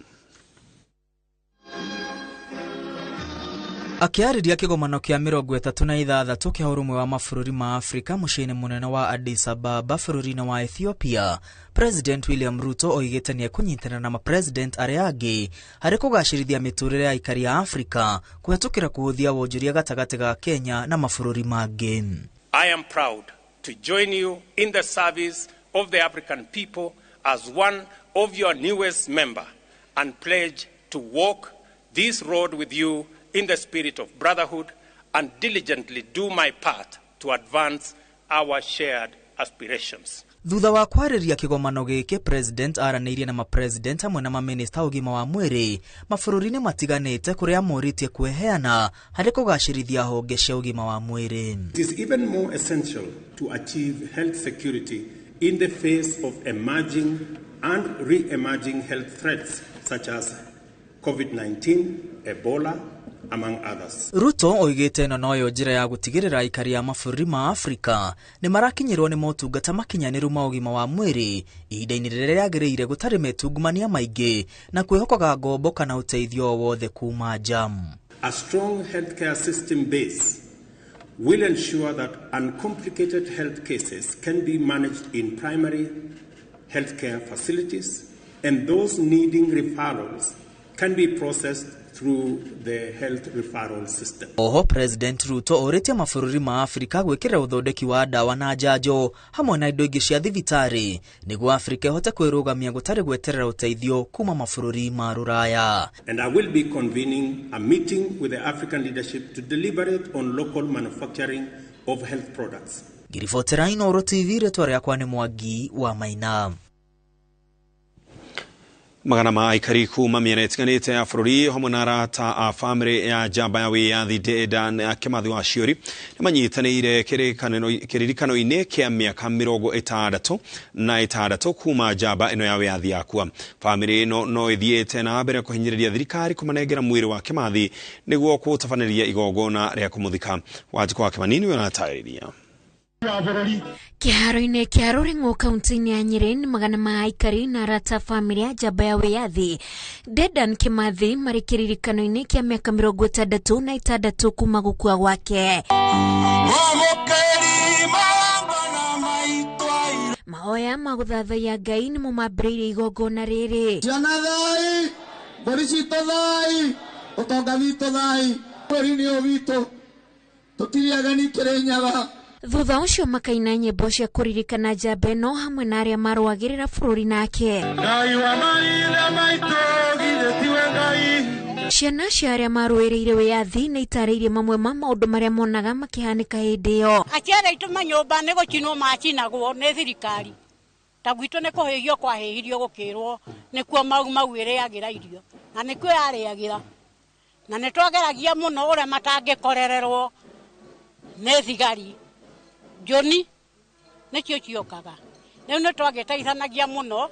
Akĩarĩria kĩgomano kĩa 36 kĩa ũrũmwe wa mabũrũri ma Afrika mũciĩ-inĩ mũnene wa Addis Ababa bũrũri-inĩ wa Ethiopia, President William Ruto oigĩte nĩ ekũnyitanĩra na mapresident arĩa angĩ harĩ kũgacĩrithia mĩtũrĩre ya aikari a Afrika kũhetũkĩra kũhũthia wonjoria gatagatĩ ga Kenya na mabũrũri mangĩ. I am proud to join you in the service of the African people as one of your newest member and pledge to walk this road with you in the spirit of brotherhood and diligently do my part to advance our shared aspirations. Thutha wa kwarĩria kĩgomano gĩkĩ, President aranĩirie na mapresident hamwe na maminista ũgima wa mwĩrĩ mabũrũri-inĩ matiganĩte kũrĩa morĩtie kweheana harĩ kũgacĩrithia honge cia ũgima wa mwĩrĩ. It is even more essential to achieve health security in the face of emerging and re-emerging health threats such as COVID-19, Ebola, among others. Ruto oigĩte ĩno noyo njĩra ya gũtigĩrĩra aikari a mabũrũri ma Afrika nĩ marakinyĩrwo nĩ motungata makinyanĩru ma ũgima wa mwĩrĩ ihinda-inĩ rĩrĩa rĩagĩrĩire gũtarĩ metungumania maingĩ na kwĩhokaga ngombo kana ũteithio o wothe kuma nja. A strong healthcare system base will ensure that uncomplicated health cases can be managed in primary healthcare facilities and those needing referrals can be processed through the health referral system. Oho President Ruto orĩtie mabũrũri ma Afrika gwĩkĩrĩra ũthondeki wa ndawa na njanjo hamwe na indo ingĩ cia thibitarĩ nĩguo Afrika ĩhote kwĩrũgamia gũtarĩ gweterera ũteithio kuma mabũrũri ma rũraya. And I will be convening a meeting with the African leadership to deliberate on local manufacturing of health products. Ngiribotera Inooro TV, rĩtwa rĩakwa nĩ Mwangi wa Maina. Magana ma aikari kuma mĩena ĩtiganĩte ya bũrũri hamwe na arata a bamĩrĩ ya njamba ya wĩyathi Dedan Kĩmathi wa Ciori nĩ manyitanĩire kĩririkano-inĩ kĩa mĩaka 66 kuma njamba ĩno ya wĩyathi yakua. Bamĩrĩ ĩno no ĩthiĩte na mbere kũhinyĩrĩria thirikari kũmanengera mwĩrĩ wa Kĩmathi nĩguo kũtabanĩria igongona rĩa kũmũthika. Wanjikũ wa Kĩmani nĩwe ũratarĩria. Kĩharo-inĩ kĩa Rũrĩng'ũ kaunti-inĩ ya Nyĩrĩ nĩ magana ma aikari na arata bamĩrĩ ya njamba ya wĩyathi Dedan Kĩmathi marĩ kĩririkano-inĩ kĩa mĩaka 66 kuma gũkua gwake. Mahoya ma gũthathaiya Ngai nĩmo mambĩrĩirie igongona rĩrĩ. Ciana thai, mbũri citũ thai, ũtonga witũ thai, bũrũri-inĩ ũyũ witũ tũtirĩ ageni Kĩrĩnyaga. Thutha ũcio makaina nyĩmbo cia kũririkana njamba ĩno hamwe na arĩa marũagĩrĩra bũrũri nake. Ngai wa maithe maitũ githĩ tiwe Ngai. Ciana cia arĩa marũĩrĩire wĩyathi nĩ itarĩirie mamwe ma maũndũ marĩa monaga makĩhanĩka hĩndĩ ĩyo. Aciari aitũ manyũmba nĩ gũcinwo macinagwo nĩ thirikari, ta gwitũ nĩ kũhĩhio kwahĩhirio gũkĩrwo nĩkuo Mau Mau ĩrĩagĩra irio na nĩkuo yarĩagĩra. Na nĩ twageragia mũno ũrĩa matangĩkorererwo nĩ thigari. Njũni nĩcio ciokaga. Rĩu nĩ twagĩteithanagia mũno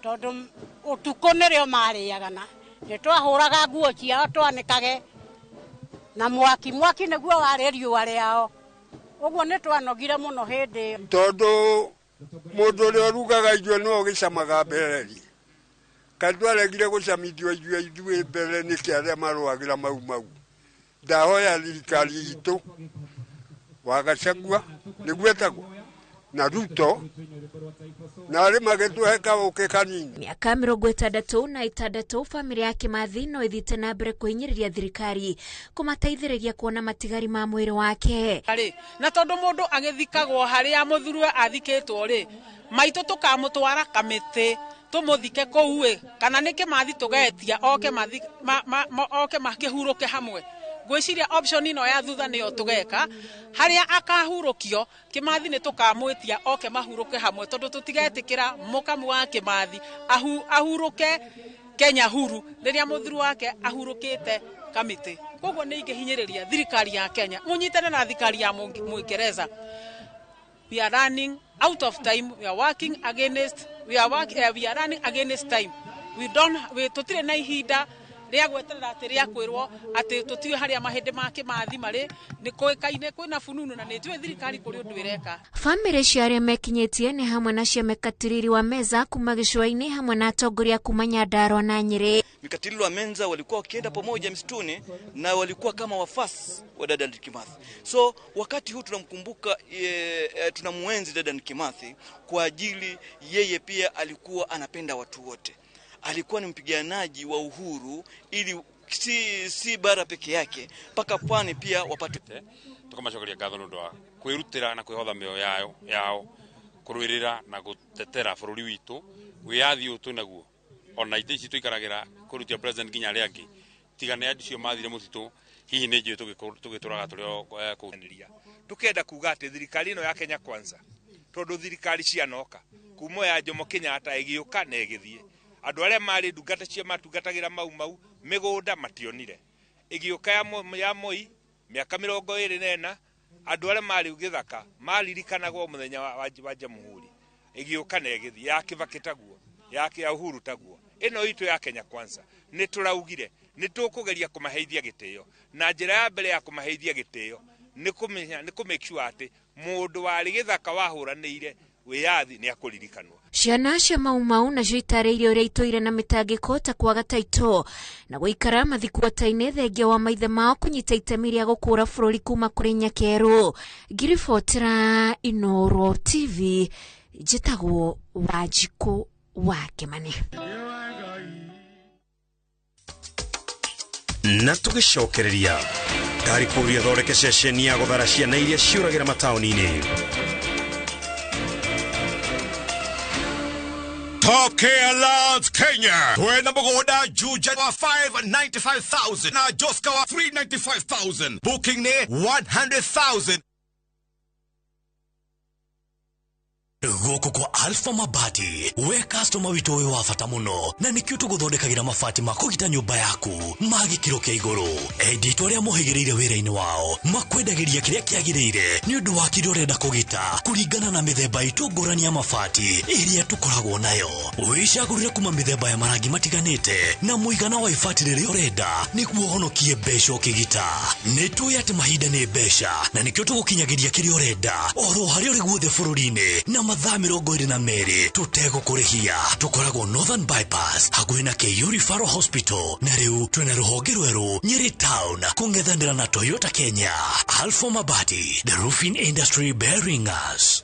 tondũ ũtukũ nĩrĩo marĩaga na nĩ twahũraga nguo ciao twanĩkage na mwaki. Mwaki nĩguo warĩ riũa rĩao. Ũguo nĩ twanogire mũno hĩndĩ ĩyo. Tondũ mũndũ ũrĩa ũrugaga irio nĩwe ũgĩcamaga mbere-rĩ, kaĩ twaregire gũcamithio irio ithuĩ mbere nĩkĩ arĩa marũagĩra Mau Mau. Ndahoya thirikari itũ wa Gachagua nĩguo etagwo na Ruto na arĩ magĩtũhe kaũkĩ kanini. Mĩaka 66 bamĩrĩ ya Kimathi no ĩthiĩte na mbere kũhinyĩrĩria thirikari kũmateithĩrĩria kuona matigari ma mwĩrĩ wake. Rĩ, na tondũ mũndũ agĩthikagwo harĩa mũthuriwe athikĩtwo rĩ, maitũ tũkamũtwara kamĩtĩ tũmũthike kũu ĩ, kana nĩ Kĩmathi tũgetia oke oke makĩhurũke hamwe. Ngwĩciria option ĩno ya thutha nĩyo tũgeka, harĩa akahurũkio Kĩmathi nĩ tũkamwĩtia oke mahurũke hamwe, tondũ tũtigetĩkĩra mũkamu wa Kĩmathi ahurũke Kenya huru rĩrĩa mũthuri wake ahurũkĩte kamĩtĩ. Koguo nĩ ingĩhinyĩrĩria thirikari ya Kenya mũnyitane na thirikari ya Mũingereza. We are running out of time. We are working against, we are work, we are running against time. We don't, we tũtirĩ na ihinda rĩa gweterera atĩ rĩa kwĩrwo atĩ tũtiũĩ harĩa mahĩndĩ ma Kĩmathi marĩ, nĩ kũĩkaine kwĩna fununu na nĩ njũĩ thirikari kũrĩ ũndũ ĩreka. Bamĩrĩ cia arĩa mekinyĩtie nĩ hamwe na cia Mekatilili wa Meza kuma gĩcũa-inĩ hamwe na atongoria kuma Nyandarua na Nyĩrĩ. Mekatilili wa Menza walikuwa wakienda pamoja msituni na walikuwa kama wafasi wa Dedan Kimathi. So wakati huu tunamkumbuka, tunamuenzi Dedan Kimathi kwa ajili yeye pia alikuwa anapenda watu wote. Alikuwa ni mpiganaji wa uhuru ili si bara peke yake mpaka pwani pia wapate. Tukamashokeria ngatho nĩ ũndũ wa kwĩrutĩra na kwĩhotha mĩoyo yao kũrũĩrĩra na gũtetera bũrũri witũ wĩyathi ũyũ twĩnaguo ona itĩ ici tũikaragĩra kũrutia president nginya arĩa angĩ tiga nĩ acio mathire mũtitũ hihi nĩ njũĩ tũgĩtũraga tũrĩ o kũu. Tukenda kuga atĩ thirikari ĩno ya Kenya Kwanza tondũ thirikari cianoka kuma ya Jomo Kenyatta ĩgĩũka na ĩgĩthiĩ andũ arĩa marĩ ndungata cia matungatagĩra Mau Mau mĩgũnda mationire ĩgĩũka ya Moi mĩaka 24 andũ arĩa marĩ gĩthaka maririkanagwo mũthenya wa Jamhuri ĩgĩũka na ĩgĩthiĩ ya Kibaki taguo ya Uhuru taguo ĩno itũ ya Kenya Kwanza nĩ tũraugire nĩ tũkũgeria kũmaheithia gĩtĩo na njĩra ya mbere ya kũmaheithia gĩtĩo nĩ kũmenya nĩ kũ make sure atĩ mũndũ warĩ gĩthaka wahũranĩire wĩyathi nĩ akũririkanwo. Ciana cia Mau Mau nacio itarĩirie ũrĩa itũire na mĩtangĩko ta kwaga taito na gũikara mathikuota-inĩ thengia wa maithe mao kũnyita itemi rĩa gũkũra bũrũri kuma kũrĩ nyakerũ. Ngiribotera Inooro TV, njĩtagwo Wanjikũ wa Kĩmani. Na tũgĩcokereria ngari kũria thondeke ceceni ya gũthara ciana iria ciũragĩra mataũni-inĩ. Top Care Lands Kenya. Twena mũgũnda Juja wa 595,000 na Joska wa 395,000. Booking nĩ 100,000. Gũkũ kwa Alpha Mabati we customer witũ wĩ wa bata mũno na nĩkĩo tũgũthondekagĩra mabati ma kũgita nyũmba yaku ma gĩkĩro kĩa igũrũ. Endi arĩa mohĩgĩrĩire wĩra-inĩ wao makwendagĩria kĩrĩa kĩagĩrĩire nĩ ũndũ wa kĩrĩa ũrenda kũgita kũringana na mĩthemba itũ ngũrani ya mabati ĩrĩa tũkoragwo nayo. Wĩcagũrĩre kuma mĩthemba ya marangi matiganĩte na mũigana wa ibati rĩrĩa ũrenda nĩguo ũhonokie mbeca ũkĩgita. Nĩ tũĩ atĩ mahinda nĩ mbeca na nĩkĩo tũgũkinyagĩria kĩrĩa ũrenda oro harĩa ũrĩ guothe bũrũri-inĩ na mathaa 22 tũtegũkũrĩhia. Tũkoragwo Northern Bypass hakuhĩ na KU Referral Hospital na rĩu twĩna rũhonge rwerũ Nyeri Town kũng'ethanĩra na Toyota Kenya. Alpha Mabati, the roofing industry bearing us.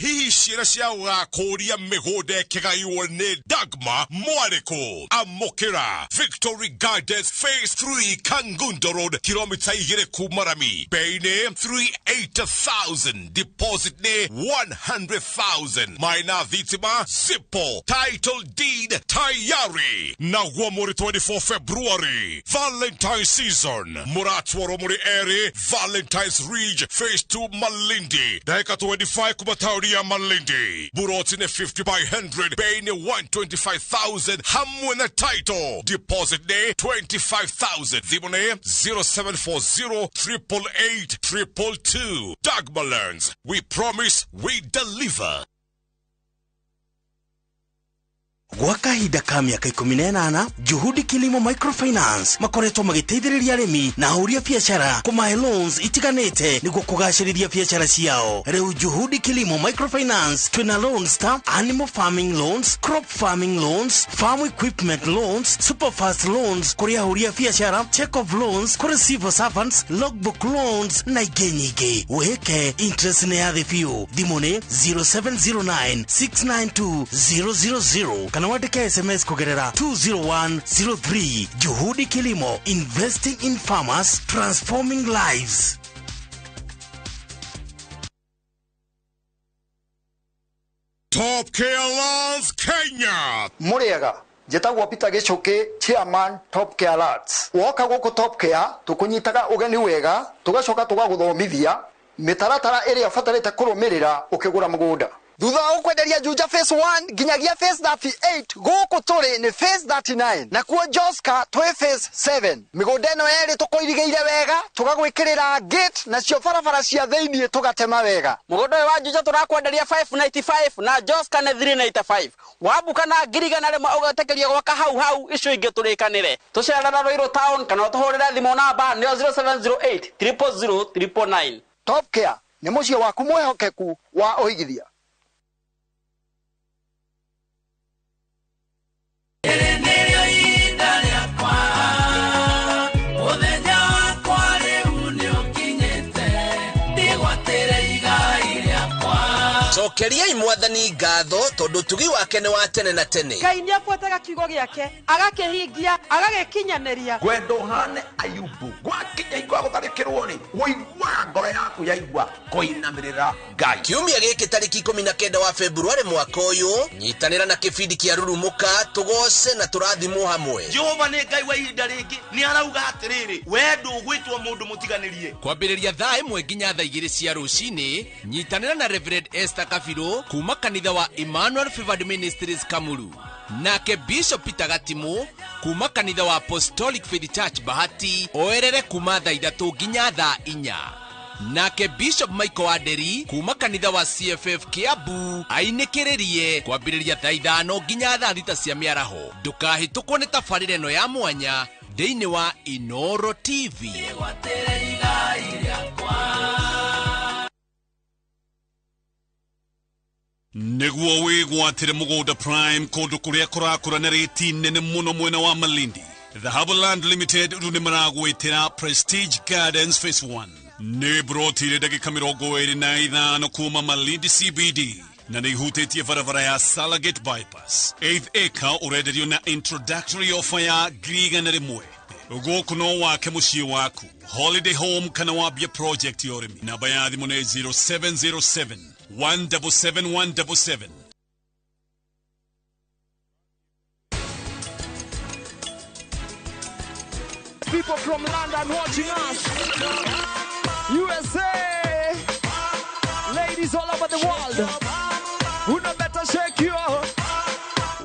Hihi ciĩra cia gũgakũria mĩgũnda ĩkĩgaywo nĩ Dagma mwarĩkũ. Amũkĩra Victory Gardens Phase 3 Kangundo Road kilomita 2 kuma rami. Bei nĩ 380,000, deposit nĩ 100,000. Maina thitima zipo, title deed tayari. Naguo mũrĩ 24 February Valentine season mũratwarwo mũrĩ erĩ Valentine's Ridge Phase 2 Malindi ndagĩka 25 kuma kuma tauni ya Malindi. Buroti ni 50 by 100, bei ni 125,000 hamwe na title. Deposit ni 25,000. Thimu ni 0740 888 222. Dagmar Lands. We promise, we deliver. Gwa kahinda ka mĩaka 18 Juhudi Kilimo Microfinance makoretwo magĩteithĩrĩria arĩmi na ahũri a biacara kũmahe loans itiganĩte nĩguo kũgacĩrithia biacara ciao. Rĩu Juhudi Kilimo Microfinance twĩna loans ta animal farming loans, crop farming loans, farm equipment loans, superfast loans kũrĩ ahũri a biacara, check off loans kũrĩ civil servants, logbook loans na ingĩ nyingĩ. Wĩhĩke interest nĩ ya thĩ biũ. Thimũ nĩ 0709 692 000 kana wandĩke SMS kũgerera 20103. Juhudi Kilimo, investing in farmers, transforming lives. Top Care Lands Kenya. Muriega njĩtagwo Peter Gichuki, chairman Top Care Lands. Woka gũkũ Top Care tũkũnyitaga ũgeni wega, tũgacoka tũgagũthomithia mĩtaratara ĩrĩa ũbatarĩte kũrũmĩrĩra ũkĩgũra mũgũnda. Thutha wa gũkwenderia Juja phase 1 nginyagia phase 38, gũkũ tũrĩ nĩ phase 39, nakuo Joska twĩ phase 7. Mĩgũnda ĩno yerĩ tũkũirigĩire wega, tũgagwĩkĩrĩra gate, nacio barabara cia thĩiniĩ tũgatema wega. Mũgũnda ũyũ wa Juja tũrakwenderia 595 na Joska nĩ 395. Wambuka na 100,000 ũgetĩkĩrio gwaka hau hau, icio ingĩ tũrĩkanĩre. Tũcerera Ruiru town kana ũtũhũrĩre thimũ namba nĩyo 0708 000 999. Top Care nĩ mũciĩ waku mwĩhokeku wa ũigithia. Cokeriai mwathani ngatho tondu tugi wake nĩ wa tene na tene. Ngai nĩ abuataga kiugo gĩake agakĩhingia agagĩkinyanĩria. Ngwenda ũhane Ayubu gwakinya hingo ya gũtharĩkĩrwo rĩ, ũiguaga ngoro yaku yaigua kũinamĩrĩra Ngai. Kiumia gĩkĩ tarĩki 19 wa Februarĩ mwaka ũyũ, nyitanĩra na kĩbindi kĩa Rurumũka tũgoce na tũrathimwo hamwe. Jehova nĩ Ngai wa ihinda rĩngĩ, nĩ arauga atĩrĩrĩ, we ndũgwĩtwo mũndũ mũtiganĩrie. Kwambĩrĩria thaa 1 nginya thaa 2 cia rũcinĩ, nyitanĩra na Reverend Esther Kabiru kuma kanitha wa Emmanuel Favored Ministries Kamuru, nake Bishop Peter Gatimu kuma kanitha wa Apostolic Faith Church Bahati oerere kuma thaa 3 nginya thaa 4, nake Bishop Michael Aderi kuma kanitha wa CFF Kiambu ainĩkĩrĩrie kwambĩrĩria thaa 5 nginya thaa 6 cia mĩaraho. Ndũkahĩtũkwo nĩ tabarĩra ĩno ya mwanya thĩinĩ wa Inoro TV. Nĩguo wĩgwatĩre mũgũnda prime kũndũ kũrĩa kũrakũra na rĩti nene mũno mwena wa Malindi, Dhahabu Land Limited rĩu nĩ maragwĩtĩra Prestige Gardens Phase 1. Nĩ broti ĩrĩ ndagĩka 25 kuma Malindi CBD na nĩ ihutĩtie barabara ya Salagate Bypass. 8th acre ũrenderio na introductory offer ya 100,000. Gũkũ no wake mũciĩ waku, holiday home kana wambie project ya ũrĩmi. Namba ya thimũ nĩ 0707 177 177. People from London watching us, USA, ladies all over the world, who no better shake you.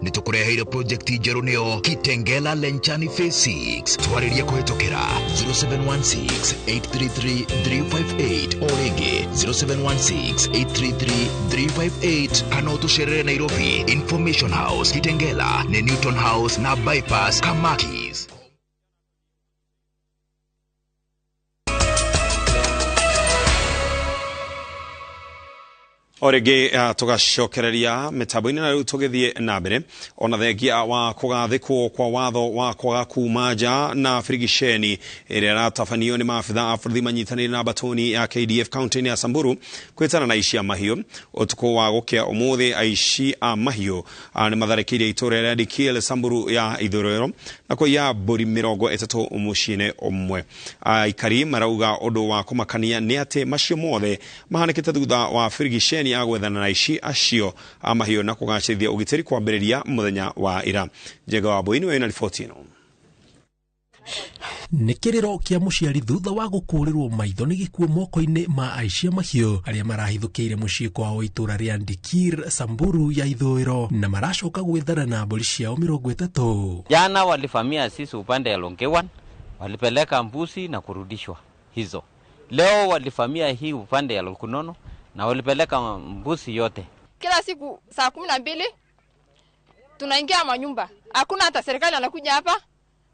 Nĩtũkũreheire project njerũ nĩyo Kitengela Lenchani Phase 6. Twarĩrie kũhĩtũkĩra 0716 833 358 o rĩngĩ 0716 833 358 kana ũtũcerere Nairobi Information House Kitengela nĩ Newton House na Bypass Kamakis. O rĩngĩ tũgacokereria mĩtambo-inĩ na rĩu tũgĩthiĩ na mbere. Ona thengia wa kũgathĩkwo kwa watho wa kwaga kuma nja na birigiceni ĩrĩa ĩratabanio nĩ maabitha a borithi manyitanĩire na batoni ya KDF kaunti-inĩ ya Samburu kwĩtana na aici a mahiũ. Ũtukũ wa gũkĩa ũmũthĩ aici a mahiũ nĩ matharĩkĩire itũũra rĩa Dikiel Samburu ya ithũĩro na kũiya mbũri 30 mũciĩ-inĩ ũmwe. Aikari marauga ũndũ wa kũmakania nĩ atĩ macio mothe mahanĩkĩte thutha wa birigiceni ya gwethana na aici acio a mahiũ na kũgacĩrithia ũgitĩri kwambĩrĩria mũthenya wa ira. Njenga wa Mbui nĩwe wĩna riboti ĩno. Nĩ kĩrĩro kĩa mũciari thutha wa gũkũrĩrwo maitho nĩ gĩkuũ moko-inĩ ma aici a mahiũ arĩa marahithũkĩire mũciĩ kwao itũra rĩa Ndikir, Samburu ya ithũĩro, na maracoka gwĩthara na mbũri ciao 30. Jana walivamia sisi upande ya Longewan, walipeleka mbuzi na kurudishwa hizo. Leo walivamia hii upande ya Lokunono na walipeleka mbuzi yote. Kila siku saa 12 tunaingia manyumba, hakuna hata serikali anakuja hapa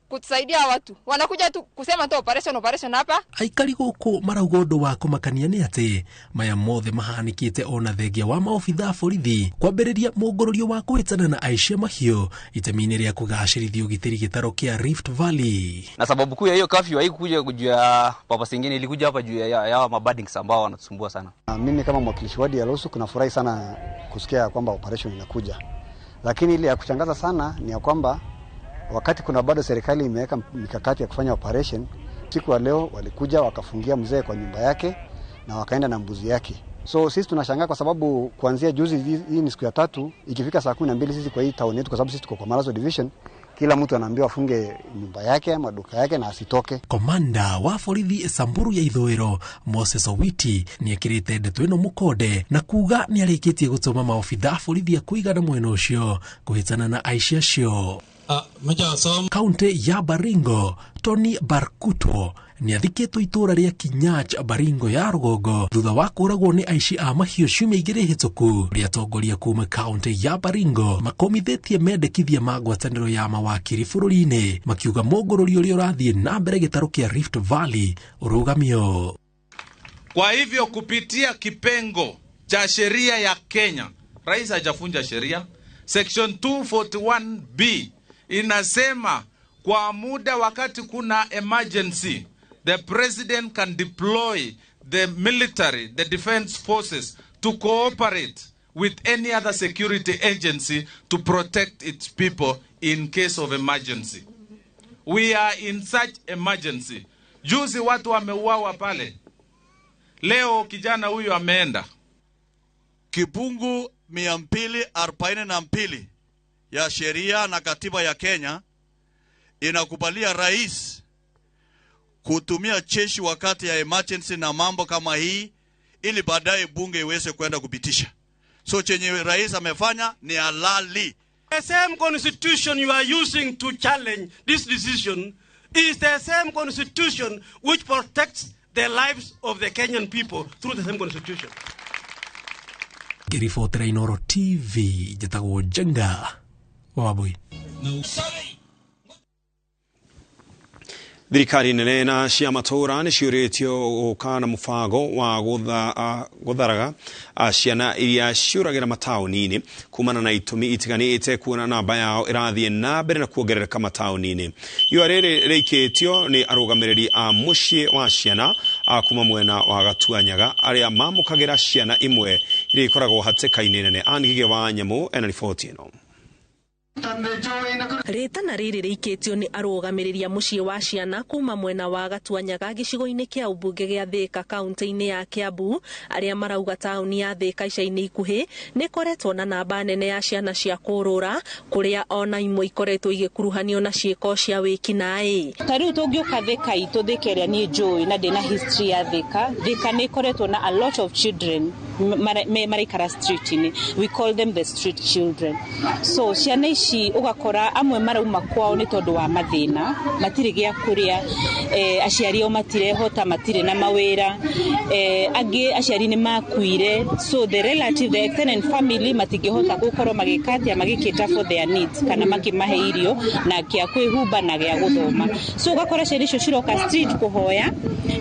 kutusaidia watu. Wanakuja tu kusema tu operation operation hapa. Aikari gũkũ marauga ũndũ wa kũmakania nĩ atĩ maya mothe mahanĩkĩte ona thengia wa maobitha a borithi kwambĩrĩria mũngũrũrio wa kũhĩtana na aici a mahiũ itemi-inĩ rĩa kũgacĩrithia ũgitĩri gĩtaro kĩa Rift Valley. Na sababu kuu ya hiyo curfew haikuja juu ya purpose nyingine, ilikuja hapa juu ya mabadings ambao wanatusumbua sana. Mimi kama mwakilishi wadi ya Losu kunafurahi sana kusikia kwamba operation inakuja. Lakini ile ya kushangaza sana ni ya kwamba wakati kuna bado serikali imeweka mikakati ya kufanya operation, siku ya leo walikuja wakafungia mzee kwa nyumba yake na wakaenda na mbuzi yake. So sisi tunashangaa kwa sababu kuanzia juzi, hii ni siku ya tatu, ikifika saa 12 sisi kwa hii town yetu, kwa sababu sisi tuko kwa Marazo division, kila mtu anaambiwa afunge nyumba yake, maduka yake na asitoke. Komanda wa borithi Samburu ya ithũĩro Moses Owiti nĩekĩrĩte ndeto ĩno mũkonde na kuga nĩarĩkĩtie gũtũma maobitha a borithi a kũigana mwena ũcio kũhĩtana na aici acio. Kaunti ya Baringo Tony Barkuto nĩathikĩtwo itũra rĩa Kinyach, Baringo ya rũgongo thutha wa kũragwo nĩ aici a mahiũ ciumia igĩrĩ hĩtũku. Rĩa atongoria kuma kaunti ya Baringo makomithĩtie mendekithia ma ngwatanĩro ya mawakiri bũrũri-inĩ makiuga mũngũrũri ũrĩa ũrathiĩ na mbere gĩtarũ kĩa Rift Valley ũrũgamio. Kwa hivyo kupitia kipengo cha sheria ya Kenya, rais hajafunja sheria. Section 241B inasema kwa muda wakati kuna emergency, the president can deploy the military, the defense forces to cooperate with any other security agency to protect its people in case of emergency. We are in such emergency. Juzi watu wameuawa pale. Leo kijana huyu ameenda. Kifungu 242 ya sheria na katiba ya Kenya inakubalia rais kutumia jeshi wakati ya emergency na mambo kama hii, ili baadaye bunge iweze kwenda kupitisha. So chenye rais amefanya ni halali. The same constitution you are using to challenge this decision is the same constitution which protects the lives of the Kenyan people through the same constitution. Ngĩribotera Inooro TV njĩtagwo Njenga Wambui. Thirikari nene na cia matũra nĩ ciũrĩtio gũka na mũbango wa gũtharaga ciana iria ciũragĩra mataũni-inĩ kumana na itũmi itiganĩte kuona namba yao ĩrathiĩ na mbere na kuongerereka mataũni-inĩ. Iua rĩrĩ rĩikĩtio nĩ arũgamĩrĩri a mũciĩ wa ciana kuma mwena wa Gatuanyaga arĩa mamũkagĩra ciana imwe iria ikoragwo hatĩka-inĩ nene. Ann Gige wa Nyamũ ena riboti ĩno. Rĩtana rĩrĩ rĩikĩtio nĩ arũgamĩrĩri a mũciĩ wa ciana kuma mwena wa Gatuanyaga gĩcigo-inĩ kĩa ũmbunge gĩa Thĩka kaunti-inĩ ya Kiambu arĩa marauga taũni ya Thĩka ica-inĩ ikuhĩ nĩ ĩkoretwo na namba nene ya ciana cia kũrũra kũrĩa ona imwe ikoretwo igĩkuruhanio na ciĩko cia wĩkinaĩ. Ta rĩu tũngĩũka Thĩka itũ, Thĩka ĩrĩa niĩ njũĩ na ndĩna history ya Thĩka, Thĩka nĩ ĩkoretwo na a lot of children maraikara street-inĩ. We call them the street children. So ciana ici ũgakora amwe marauma kwao nĩ tondũ wa mathĩna, matirĩ gĩa kũrĩa, aciari ao matirehota, matirĩ na mawĩra, angĩ aciari nĩ makuire, so the relative, the extended family matingĩhota gũkorwo magĩka atĩa, magĩkĩta for their needs kana makĩmahe irio na kĩa kwĩhumba na gĩa gũthoma. So ũgakora ciana icio ciroka street kũhoya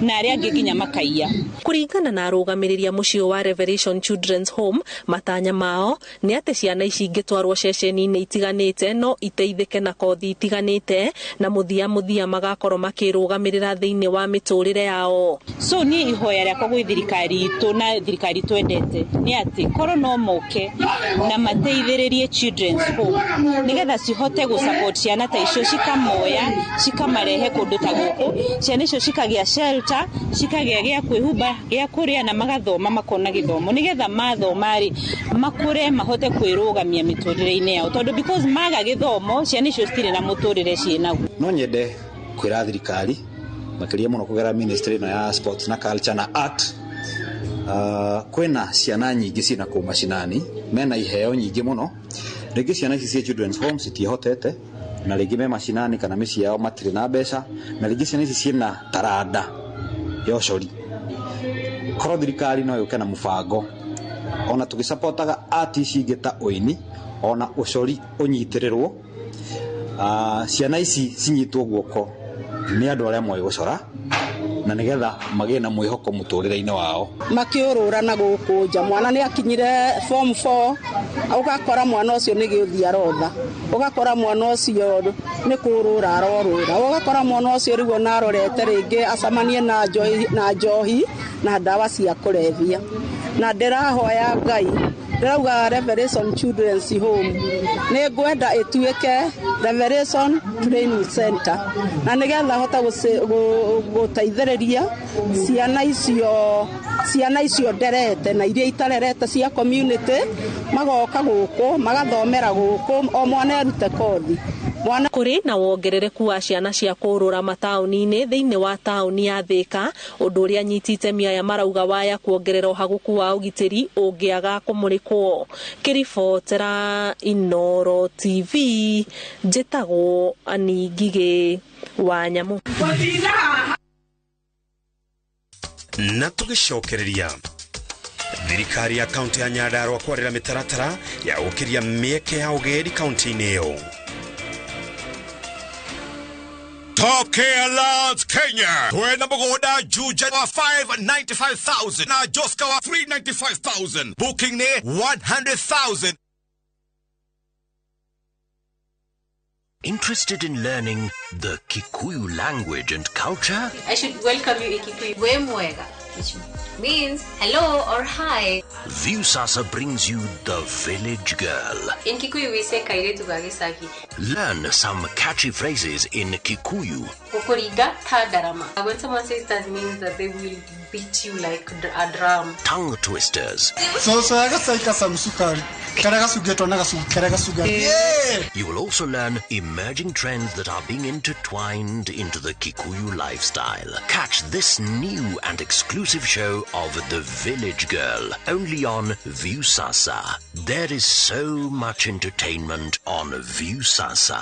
na arĩa angĩ nginya makaiya. Kũringana na arũgamĩrĩri a mũciĩ wa Revelation Children's Home, matanya mao nĩ atĩ ciana ici ingĩtwarwo ceceni-inĩ itiganĩte no iteithĩke na kothi itiganĩte na mũthia mũthia magakorwo makĩrũgamĩrĩra thĩinĩ wa mĩtũrĩre yao. So niĩ ihoya rĩakwa gwĩ thirikari itũ na thirikari twendete nĩ atĩ korwo no moke na mateithĩrĩrie children's home nĩgetha cihote gũ support ciana ta icio, cikamoya cikamarehe kũndũ ta gũkũ, ciana icio cikagĩa shelter, cikagĩa gĩa kwĩhumba, gĩa kũrĩa na magathoma, makona gĩthomo nĩgetha mathoma rĩ makũre mahote kwĩrũgamia mĩtũrĩre-inĩ yao, tondũ because maga gĩthomo ciana icio citirĩ na mũtũrĩre ciĩnaguo. No nyende Kwĩra thirikari makĩria mũno kũgerera ministry ĩno ya sports na culture na art, kwĩna ciana nyingĩ ciĩna kũu macinani mena iheo nyingĩ mũno. Rĩngĩ ciana ici cia children's home citiĩhotete, na rĩngĩ me macinani kana mĩciĩ yao matirĩ na mbeca, na rĩngĩ ciana ici ciĩna taranda ya ũcori. Korwo thirikari no yũke na mũbango ona tũgĩcapotaga art ici ingĩ ta ũini ona ũcori ũnyitĩrĩrwo, ciana ici cinyitwo guoko nĩ andũ arĩa moĩ gũcora na nĩgetha magĩe na mwĩhoko mũtũrĩre-inĩ wao. Makĩũrũra na gũkũ nja, mwana nĩ akinyire form 4, ũgakora mwana ũcio nĩ gĩũthi arotha, ũgakora mwana ũcio nĩ kũrũra arorũra, ũgakora mwana ũcio rĩu ona arorete rĩngĩ acemanie na njohi na ndawa cia kũrebia. Na ndĩrahoya Ngai, ndĩrauga Revelation Children's Home nĩ ngwenda ĩtuĩke Revelation Training Center, na nĩgetha hote gũteithĩrĩria ciana icio nderete na iria itarerete cia community, magoka gũkũ magathomera gũkũ, o mwana erute kothi. Kũrĩ na wongerereku wa ciana cia kũrũra mataũni-inĩ thĩinĩ wa taũni ya Thĩka, ũndũ ũrĩa anyiti itemi aya marauga waya kuongerera ũhagũku wa ũgitĩri ũngĩaga kũmũrĩkwo. Kĩribotera Inooro TV, njĩtagwo Annie Ngigĩ wa Nyamũ. Na tũgĩcokereria thirikari ya kaunti ya Nyandarua kwarĩra mĩtaratara ya gũkĩria mĩeke ya ũgendi kaunti-inĩ ĩyo. Top Care Lands Kenya. Twena mũgũnda Juja wa 595,000 na Joska wa 395,000. Booking ne 100,000. Interested in learning the Kikuyu language and culture? I should welcome you in Kikuyu. We mwega, which means hello or hi. Viusasa brings you The Village Girl. In Kikuyu we say kairetu ga gĩcagi. Learn some catchy phrases in Kikuyu. Gũkũringa ta ndarama. When someone says that, means that they will beat you like a drum. Tongue twisters. You will also learn emerging trends that are being intertwined into the Kikuyu lifestyle. Catch this new and exclusive show of The Village Girl only on Viusasa. There is so much entertainment on Viusasa.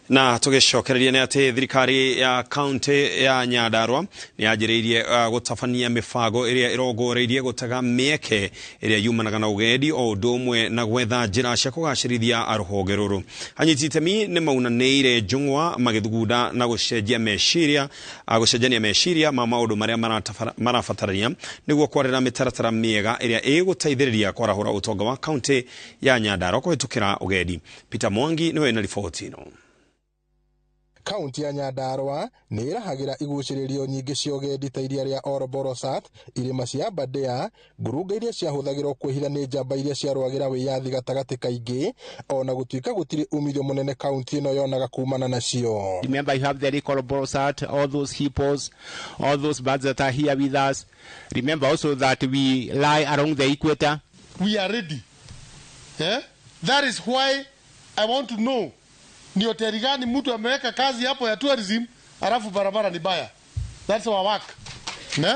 Na tũgĩcokereria nĩ atĩ thirikari ya kaunti ya Nyandarua nĩ yanjĩrĩirie gũtabania mĩbango ĩrĩa ĩrongoreirie gũtega mĩeke ĩrĩa yumanaga na ũgendi o ũndũ ũmwe na gwetha njĩra cia kũgacĩrithia rũhonge rũrũ. Anyiti itemi nĩ maunanĩire njũng'wa magĩthugunda na gũcenjania meciria ma maũndũ marĩa marabatarania nĩguo kwarĩra mĩtaratara mĩega ĩrĩa ĩgũteithĩrĩria kwarahũra ũtonga wa kaunti ya Nyandarua kũhĩtũkĩra ũgendi. Peter Mwangi nĩwe na riboti ĩno. Kaunti ya Nyandarua nĩ ĩrahagĩra igucĩrĩrio nyingĩ cia ũgendi ta iria rĩa Oroborosat, irĩma cia Aberdare, ngurunga iria ciahũthagĩrwo kwĩhitha nĩ njamba iria ciarũagĩra wĩyathi gatagatĩ kaingĩ, ona gũtuĩka gũtirĩ umithio mũnene kaunti ĩno yonaga kumana nacio. Remember, you have the Lake Oroborosat, all those hippos, all those birds that are here with us. Remember also that we lie along the equator. We are ready. Yeah? That is why I want to know ni hoteli gani mtu ameweka kazi hapo ya tourism alafu barabara ni baya. That's our work. Ne?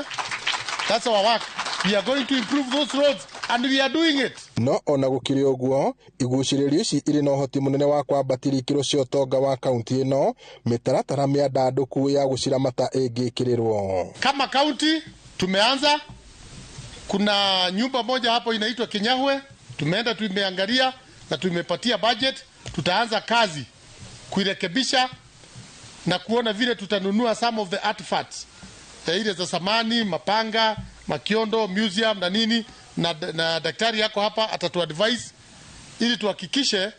That's our work. We are going to improve those roads and we are doing it. No ona gũkĩrĩ ũguo, igucĩrĩrio ici irĩ na ũhoti mũnene wa kwambatĩria ikĩro cia ũtonga wa kaunti ĩno, mĩtaratara mĩandandũku ya gũciramata ĩngĩkĩrĩrwo. Kama kaunti tumeanza, kuna nyumba moja hapo inaitwa Kinyahwe, tumeenda tumeangalia na tumepatia budget, tutaanza kazi kuirekebisha na kuona vile tutanunua some of the artifacts ile za samani, mapanga, makiondo, museum na nini, na daktari yako hapa atatuadvise ili tuhakikishe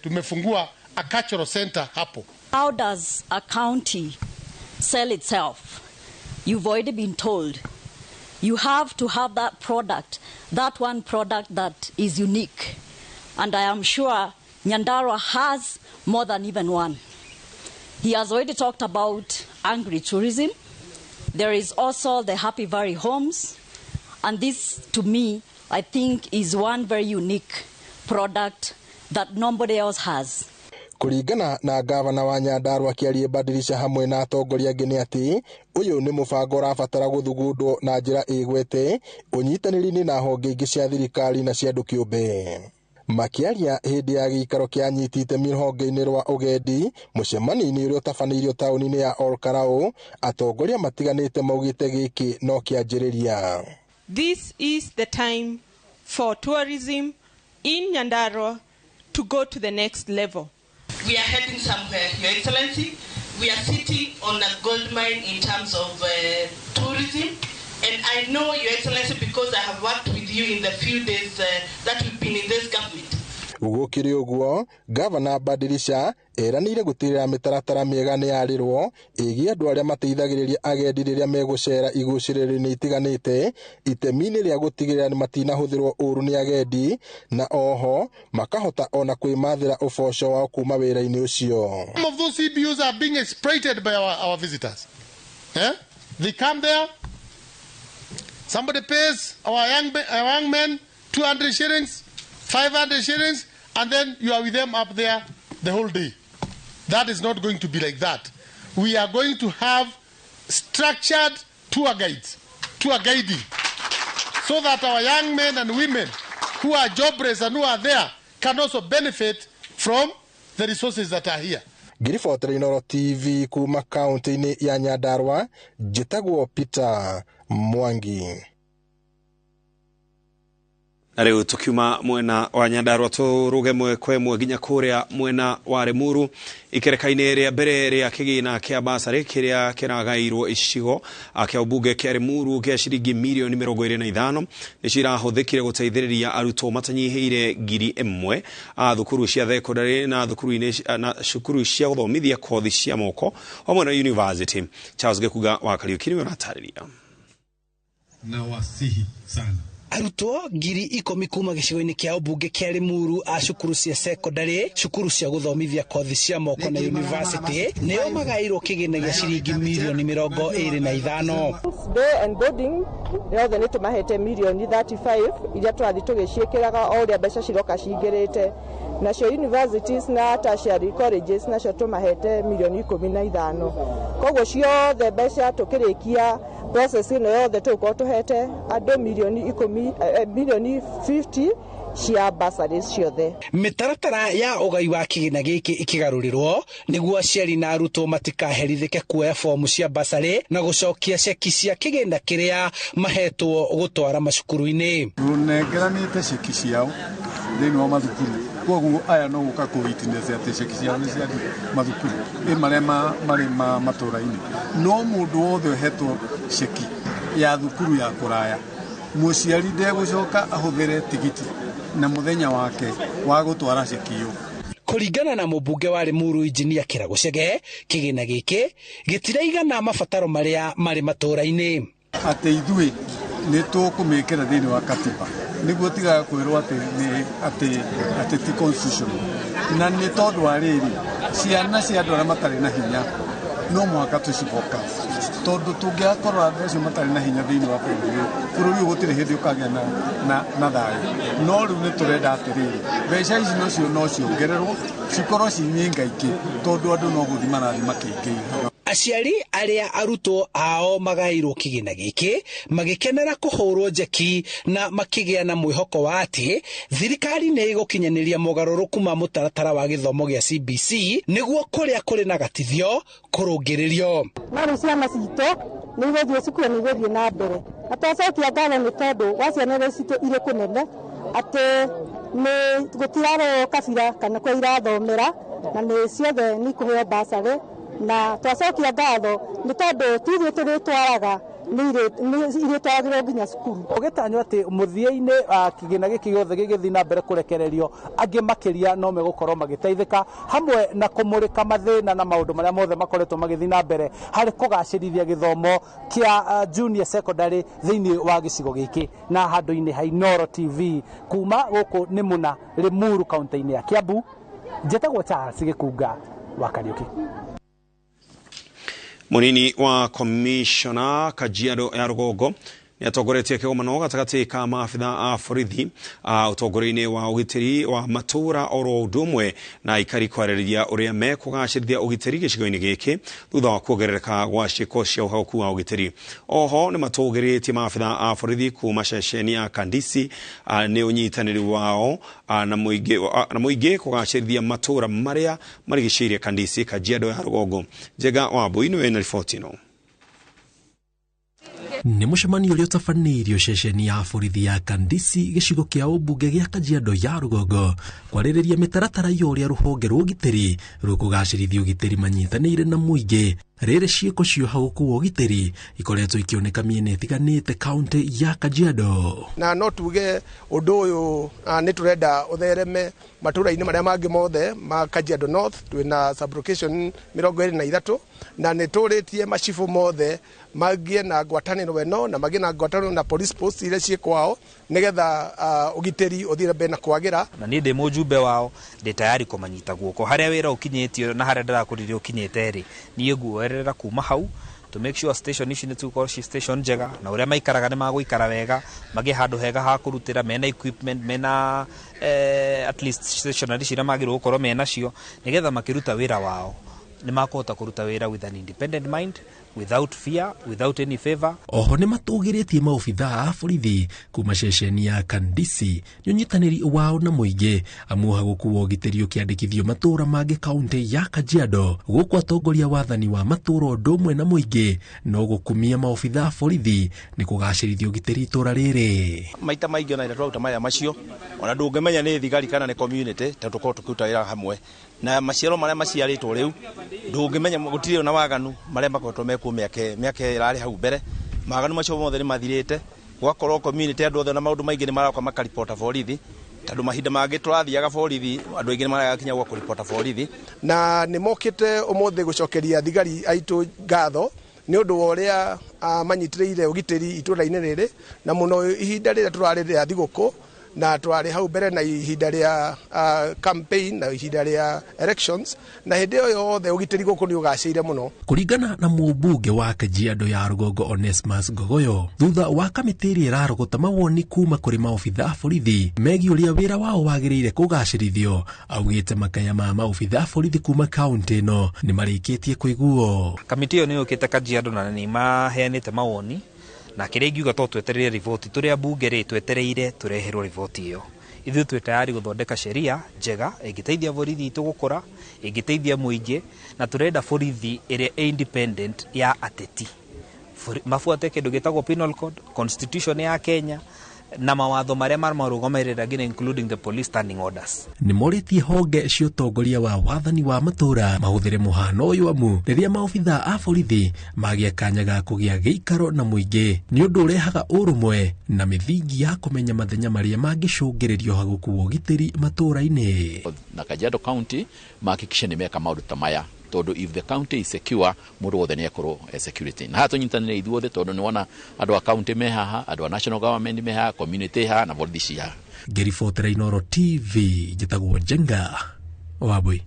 tumefungua a cultural center hapo. How does a county sell itself? You've already been told. You have to have that product, that one product that is unique. And I am sure Nyandarua has more than even one. He has already talked about angry tourism. There is also the Happy Valley Homes, and this, to me, I think is one very unique product that nobody else has. Kũringana na gavana wa Nyandarua akĩaria Badilisha hamwe na atongoria angĩ nĩ atĩ ũyũ nĩ mũbango ũrabatara gũthugundwo na njĩra ĩgwete ũnyitanĩri-inĩ na honge ingĩ cia thirikari na cia andũ kĩũmbe. Makĩaria hĩndĩ ya gĩikaro kĩa anyiti itemi rũhonge-inĩ rwa ũgendi mũcemanio-inĩ ũrĩa ũtabanĩirio taũni-inĩ ya Ol Kalou, atongoria matiganĩte maugĩte gĩkĩ no kĩanjĩrĩria. This is the time for tourism in Nyandarua to go to the next level. We are heading somewhere, Your Excellency. We are sitting on a gold mine in terms of tourism. And I know, Your Excellency, because I have worked with you in the few days that we've been in this government. Gũkĩrĩ ũguo, Gavana Badilisha eranĩire gũtigĩrĩra mĩtaratara mĩega nĩ yarĩrwo ĩgiĩ andũ arĩa mateithagĩrĩria agendi rĩrĩa megũcera igucĩrĩrio-inĩ itiganĩte itemi-inĩ rĩa gũtigĩrĩra matinahũthĩrwo ũru nĩ agendi na oho makahota ona kwĩmathĩra ũboco wao kuma wĩra-inĩ ũcio. Some of those CBOs are being exploited by our visitors. Eh? They come there, somebody pays our young men 200 shillings, 500 shillings, and then you are with them up there the whole day. That is not going to be like that. We are going to have structured tour guides, tour guiding, so that our young men and women who are jobless and who are there can also benefit from the resources that are here. Ngiribotera Inooro TV kuma kaunti-inĩ ya Nyandarua, njĩtagwo Peter Mwangi. Na rĩu tukiuma mwena wa Nyandarua tũrũge mwe kwa ĩmwe nginya kũrĩa mwena wa Limuru ikereka-inĩ rĩa mbere rĩa kĩgĩna kĩa basarĩ kĩrĩa kĩragaĩirwo icigo kĩa ũmbunge kĩa Limuru kĩa ciringi mirioni 25 nĩcio irahũthĩkire gũteithĩrĩria arutwo matanyihĩire 1,000 a thukuru cia thekondarĩ na thukuru-inĩ na cukuru cia gũthomithia kothi cia moko hamwe na university. Charles Gĩkuga wa Kariũki nĩwe ũratarĩria. Na wasihi sana arutwo 10,000 kuma gĩcigo-inĩ kĩa ũmbunge kĩa Limuru a cukuru cia secondary, cukuru cia gũthomithia kothi cia moko na university nĩo magaĩirwo kĩgĩna gĩa ciringi mirioni 25. Day and boarding yothe nĩ tũmahete mirioni 35 iria tũrathiĩ tũgĩciĩkĩraga o ũrĩa mbeca ciroka cingĩrĩte. Nacio universities na tertiary colleges nacio tũmahete mirioni 15. Koguo ciothe mbeca tũkĩrĩkia process ĩno yothe tũgũkorwo tũhete andũ mirioni 10, mirioni 50 cia bursaries ciothe. Mĩtaratara ya ũgai wa kĩgĩna gĩkĩ ĩkĩgarũrĩrwo nĩguo aciari na arutwo matikaherithĩke kuoya fomu cia bursary na gũcokia ceki cia kĩgĩna kĩrĩa mahetwo gũtwara macukuru-inĩ. Rũnengeranĩte ceki ciao thĩinĩ wa mathukuru, koguo aya no gũka kũ witness atĩ ceki ciao nĩ ciathiĩ mathukuru ĩ marĩa marĩ ma matũra-inĩ. No mũndũ wothe ũhetwo ceki ya thukuru ya kũraya, mũciari ndegũcoka ahũthĩre tigiti na mũthenya wake wa gũtwara ceki ĩyo. Kũringana na mũmbunge wa Limuru Injinia Kĩragũcege, kĩgĩna gĩkĩ gĩtiraigana mabataro marĩa marĩ matũra-inĩ. Atĩ ithuĩ nĩ tũkũmĩkĩra thĩinĩ wa katiba nĩguo tigaga kwĩrwo atĩ ti constitution, na nĩ tondũ wa rĩrĩ ciana cia andũ arĩa matarĩ na hinya no mũhaka tũciboka, tondũ tũngĩakorwo andũ acio matarĩ na hinya thĩinĩ wa bũrũri ũyũ, bũrũri ũyũ gũtirĩ hĩndĩ ũkagĩa na thayũ. No rĩu nĩ tũrenda atĩrĩrĩ, mbeca ici nocio no ciongererwo cikorwo ci nyingaingĩ, tondũ andũ no gũthiĩ marathiĩ makĩingĩha. Aciari arĩa arutwo ao magaĩirwo kĩgĩna gĩkĩ magĩkenera kũhũrwo njeki na makĩgĩa na mwĩhoko wa atĩ thirikari nĩ ĩgũkinyanĩria mogarũrũku ma mũtaratara wa gĩthomo gĩa CBC nĩguo kũrĩa kũrĩ na gatithio kũrũngĩrĩrio. No rĩu ciana citũ nĩ igũthiĩ cukuru, nĩ igũthiĩ na mbere, na twacokia ngatho nĩ tondũ wa ciana iria citũ irĩ kũnene atĩ nĩ gũtirarwo kabira kana kũrĩa irathomera, na nĩ ciothe nĩ ikũheo bursary, na twacokia ngatho nĩ tondũ ti ithuĩ tũrĩtwaraga, nĩ irĩtwaragĩrwo nginya cukuru. Ũgĩtanywo atĩ mũthia-inĩ kĩgĩna gĩkĩ gĩothe gĩgĩthiĩ na mbere kũrekererio, angĩ makĩria no megũkorwo magĩteithĩka hamwe na kũmũrĩka mathĩna na maũndũ marĩa mothe makoretwo magĩthiĩ na mbere harĩ kũgacĩrithia gĩthomo kĩa junior secondary thĩinĩ wa gĩcigo gĩkĩ. Na handũ-inĩ ha Inooro TV kuma gũkũ nĩ mũna Limuru kaunti-inĩ ya Kiambu, njĩtagwo Charles Gĩkunga wa Kariũki. Munini wa komishona Kajiado ya Rũgongo nĩ atongoretie kĩgomano gatagatĩ ka maabitha a borithi ũtongoria-inĩ wa ũgitĩri wa matũũra oro ũndũ ũmwe na aikari kwarĩrĩria ũrĩa mekũgacĩrithia ũgitĩri gĩcigo-inĩ gĩkĩ thutha wa kuongerereka gwa ciĩko cia ũhagũku wa ũgitĩri. Oho nĩ matũgĩrĩtie maabitha a borithi kuma ceceni ya Kandisi nĩ ũnyitanĩri wao na mũingĩ kũgacĩrithia matũũra marĩa marigicĩirie Kandisi Kajiado ya Rũgongo. Njega Wambui nĩwe na riboti ĩno. Nĩ mũcemanio ũrĩa ũtabanĩirio ceceni ya borithi ya Kandisi gĩcigo kĩa ũmbunge gĩa Kajiado ya Rũgongo kwarĩrĩria mĩtaratara ya ũrĩa rũhonge rwa ũgitĩri rũkũgacĩrithia ũgitĩri manyitanĩire na mũingĩ. Rĩrĩ ciĩko cia ũhagũku wa ũgitĩri ikoretwo ikĩoneka mĩena ĩtiganĩte kaũntĩ ya Kajiado. Na no tuge ũndũ ũyũ nĩ tũrenda ũthereme matũũra-inĩ marĩa mangĩ mothe ma Kajiado North. Twĩna sublocation 23 na nĩ tũrĩtie macibũ mothe magĩe na ngwatanĩro ĩno na magĩe na ngwatanĩro na police post iria ciĩ kwao nĩgetha ũgitĩri ũthiĩ na mbere na kwagĩra. Na niĩ ndĩ mũjumbe wao, ndĩ tayari kũmanyita guoko harĩa wĩra ũkinyĩtio na harĩa ndĩrakorire ũkinyĩte rĩ, niĩ nguoerera kuma hau to make sure station ici nĩ tũgũkorwo ci station njega na ũrĩa maikaraga nĩ magũikara wega, magĩe handũ hega ha kũrutĩra, mena equipment, mena at least stationary ciria magĩrĩirwo gũkorwo menacio nĩgetha makĩruta wĩra wao nĩ makũhota kũruta wĩra with an independent mind, without fear, without any favor. Oho nĩ matũgĩrĩtie maobitha a borithi kuma ceceni ya Kandisi nĩ ũnyitanĩri wao na mũingĩ amu ũhagũku wa ũgitĩri ũkĩandĩkithio matũũra mangĩ kaũntĩ ya Kajiado. Gũkũ atongoria wathani wa matũũra ũndũ ũmwe na mũingĩ no gũkumia maobitha a borithi nĩ kũgacĩrithia ũgitĩri itũũra rĩrĩ. Maita maingĩ ona rĩrĩa tũraruta mawĩra macio ona ndũngĩmenya nĩ thigari kana nĩ community tondũ tũkoragwo tũkĩruta wĩra hamwe na maciaro marĩa maciarĩtwo rĩu ndũngĩmenya gũtirĩ ona waganu marĩa makoretwo mekuo mĩaka ĩrarĩ hau mbere. Mawaganu macio mothe nĩ mathirĩte, gwakorwo community andũ othe na maũndũ maingĩ nĩ maroka makaribota borithi tondũ mahinda mangĩ tũrathiaga borithi andũ aingĩ nĩ marakinya gwa kũribota borithi. Na nĩ mokĩte ũmũthĩ gũcokeria thigari aitũ ngatho nĩ ũndũ wa ũrĩa manyitĩrĩire ũgitĩri itũũra-inĩ rĩrĩ na mũno ihinda rĩrĩa tũrarĩ rĩa thigũkũ na twarĩ hau mbere na ihinda rĩa campaign na ihinda rĩa elections na hĩndĩ ĩyo yothe ũgitĩri gũkũ nĩ ũgacĩire mũno. Kũringana na mũmbunge wa Kajiado ya Rũgongo Onesmus Ngogoyo, thutha wa kamĩtĩ ĩrĩa ĩrarogota mawoni kuma kũrĩ maobitha a borithi megiĩ ũrĩa wĩra wao wagĩrĩire kũgacĩrithio, augĩte makaya ma maobitha a borithi kuma kaũntĩ ĩno nĩ marĩkĩtie kũiguo. Kamĩtĩ ĩyo nĩ yũkĩte Kajiado na nĩ maheanĩte mawoni na kĩrĩa ingiuga to twetereire riboti tũrĩa mbunge rĩ twetereire tũreherwo riboti ĩyo. Ithuĩ twĩ tayari gũthondeka sheria njega ĩngĩteithia borithi itũ gũkũra, ĩngĩteithia mũingĩ, na tũrenda borithi ĩrĩa independent ya ateti mabuate kĩndũ gĩtagwo penal code, constitution ya Kenya na mawatho marĩa marũgamĩrĩra nginya including the police standing orders. Nĩ morĩtie honge cia ũtongoria wa wathani wa matũũra mahũthĩre mũhano ũyũ amu rĩrĩa maobitha a borithi magĩa kanya ga kũgĩa gĩikaro na mũingĩ nĩ ũndũ ũrehaga ũrũmwe na mĩthingi ya kũmenya mathenya marĩa mangĩcũngĩrĩrio ũhagũku wa ũgitĩri matũũra-inĩ. Na Kajiado County mahakikishe nĩ meka maũndũ ta maya tondũ if the county is secure mũndũ wothe nĩ ekorwo security. Na haha tũnyitanĩre ithuothe tondũ nĩ wona andũ a county me haha, andũ a national government me haha, community haha na borithi ci haha. Ngĩribotera Inooro TV njĩtagwo Njenga Wambui.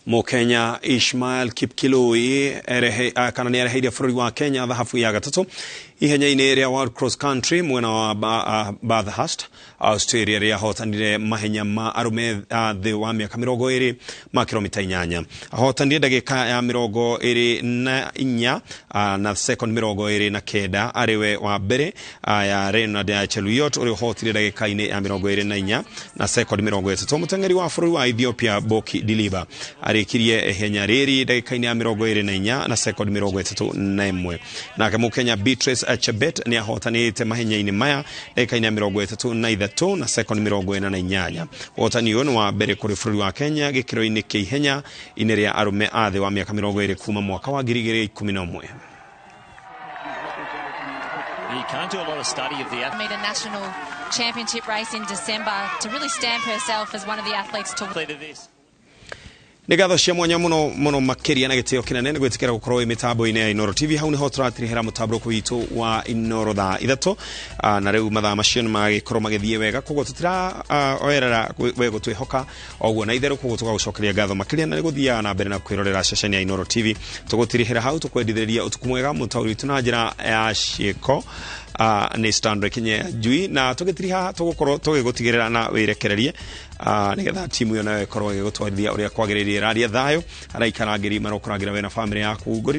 Mũkenya Ishmael Kipkirui kana nĩ areheire bũrũri wa Kenya thahabu ya gatatũ ihenya-inĩ rĩa World Cross Country mwena wa Bathurst, Australia rĩrĩa ahotanire mahenya ma arũme thĩ wa mĩaka 20 ma kilomita 8. Ahotanire ndagĩka ya 24 na second 29 arĩwe wa mbere ya Renard Cheruiyot ũrĩa ũhotire ndagĩka-inĩ ya 24 na second 30. Mũteng'eri wa bũrũri wa Ethiopia Boki Diliba arĩkirie ihenya rĩrĩ ndagĩka-inĩ ya 24 na second 31. Nake Mũkenya Beatrice Chebet nĩ ahotanĩte mahenya-inĩ maya ndagĩka-inĩ ya 33 na second 48. Ũhotani ũyũ nĩ wa mbere kũrĩ bũrũri wa Kenya gĩkĩro-inĩ kĩa ihenya-inĩ rĩa arũme a thĩ wa mĩaka 20 kuma mwaka wa 2011. You can't do a lot of study of the athlete. Meet a national championship race in December to really stamp herself as one of the athletes to this. Nĩ ngatho cia mwanya mũno mũno makĩria na gĩtĩo kĩnene nĩ gwĩtĩkĩra gũkorwo wĩ mĩtambo-inĩ ya Inooro TV. Hau nĩho tũratirihĩra mũtambũrũko witũ wa Inooro thaa 3, na rĩu mathaa macio nĩ magĩkorwo magĩthiĩ wega, koguo tũtiraoerera we gũtwĩhoka oguo na itherũ, koguo tũgagũcokeria ngatho makĩria na nĩ gũthiaga na mbere na kwĩrorera ceceni ya Inooro TV. Tũgũtirihĩra hau, tũkwendithĩrĩria ũtukũ mwega. Mũtaũri witũ na njĩra ya ciĩko nĩ Stanley Kinye Njui, na tũgĩtiriha tũgũkorwo tũgĩgũtigĩrĩra na wĩrekererie, nĩgetha timu ĩyo nayo ĩkorwo ĩgĩgũtwarithia ũrĩa kwagĩrĩire. Raria thayũ, araikara ngiri marokũrangĩra we na bamĩrĩ yaku. Ngũri.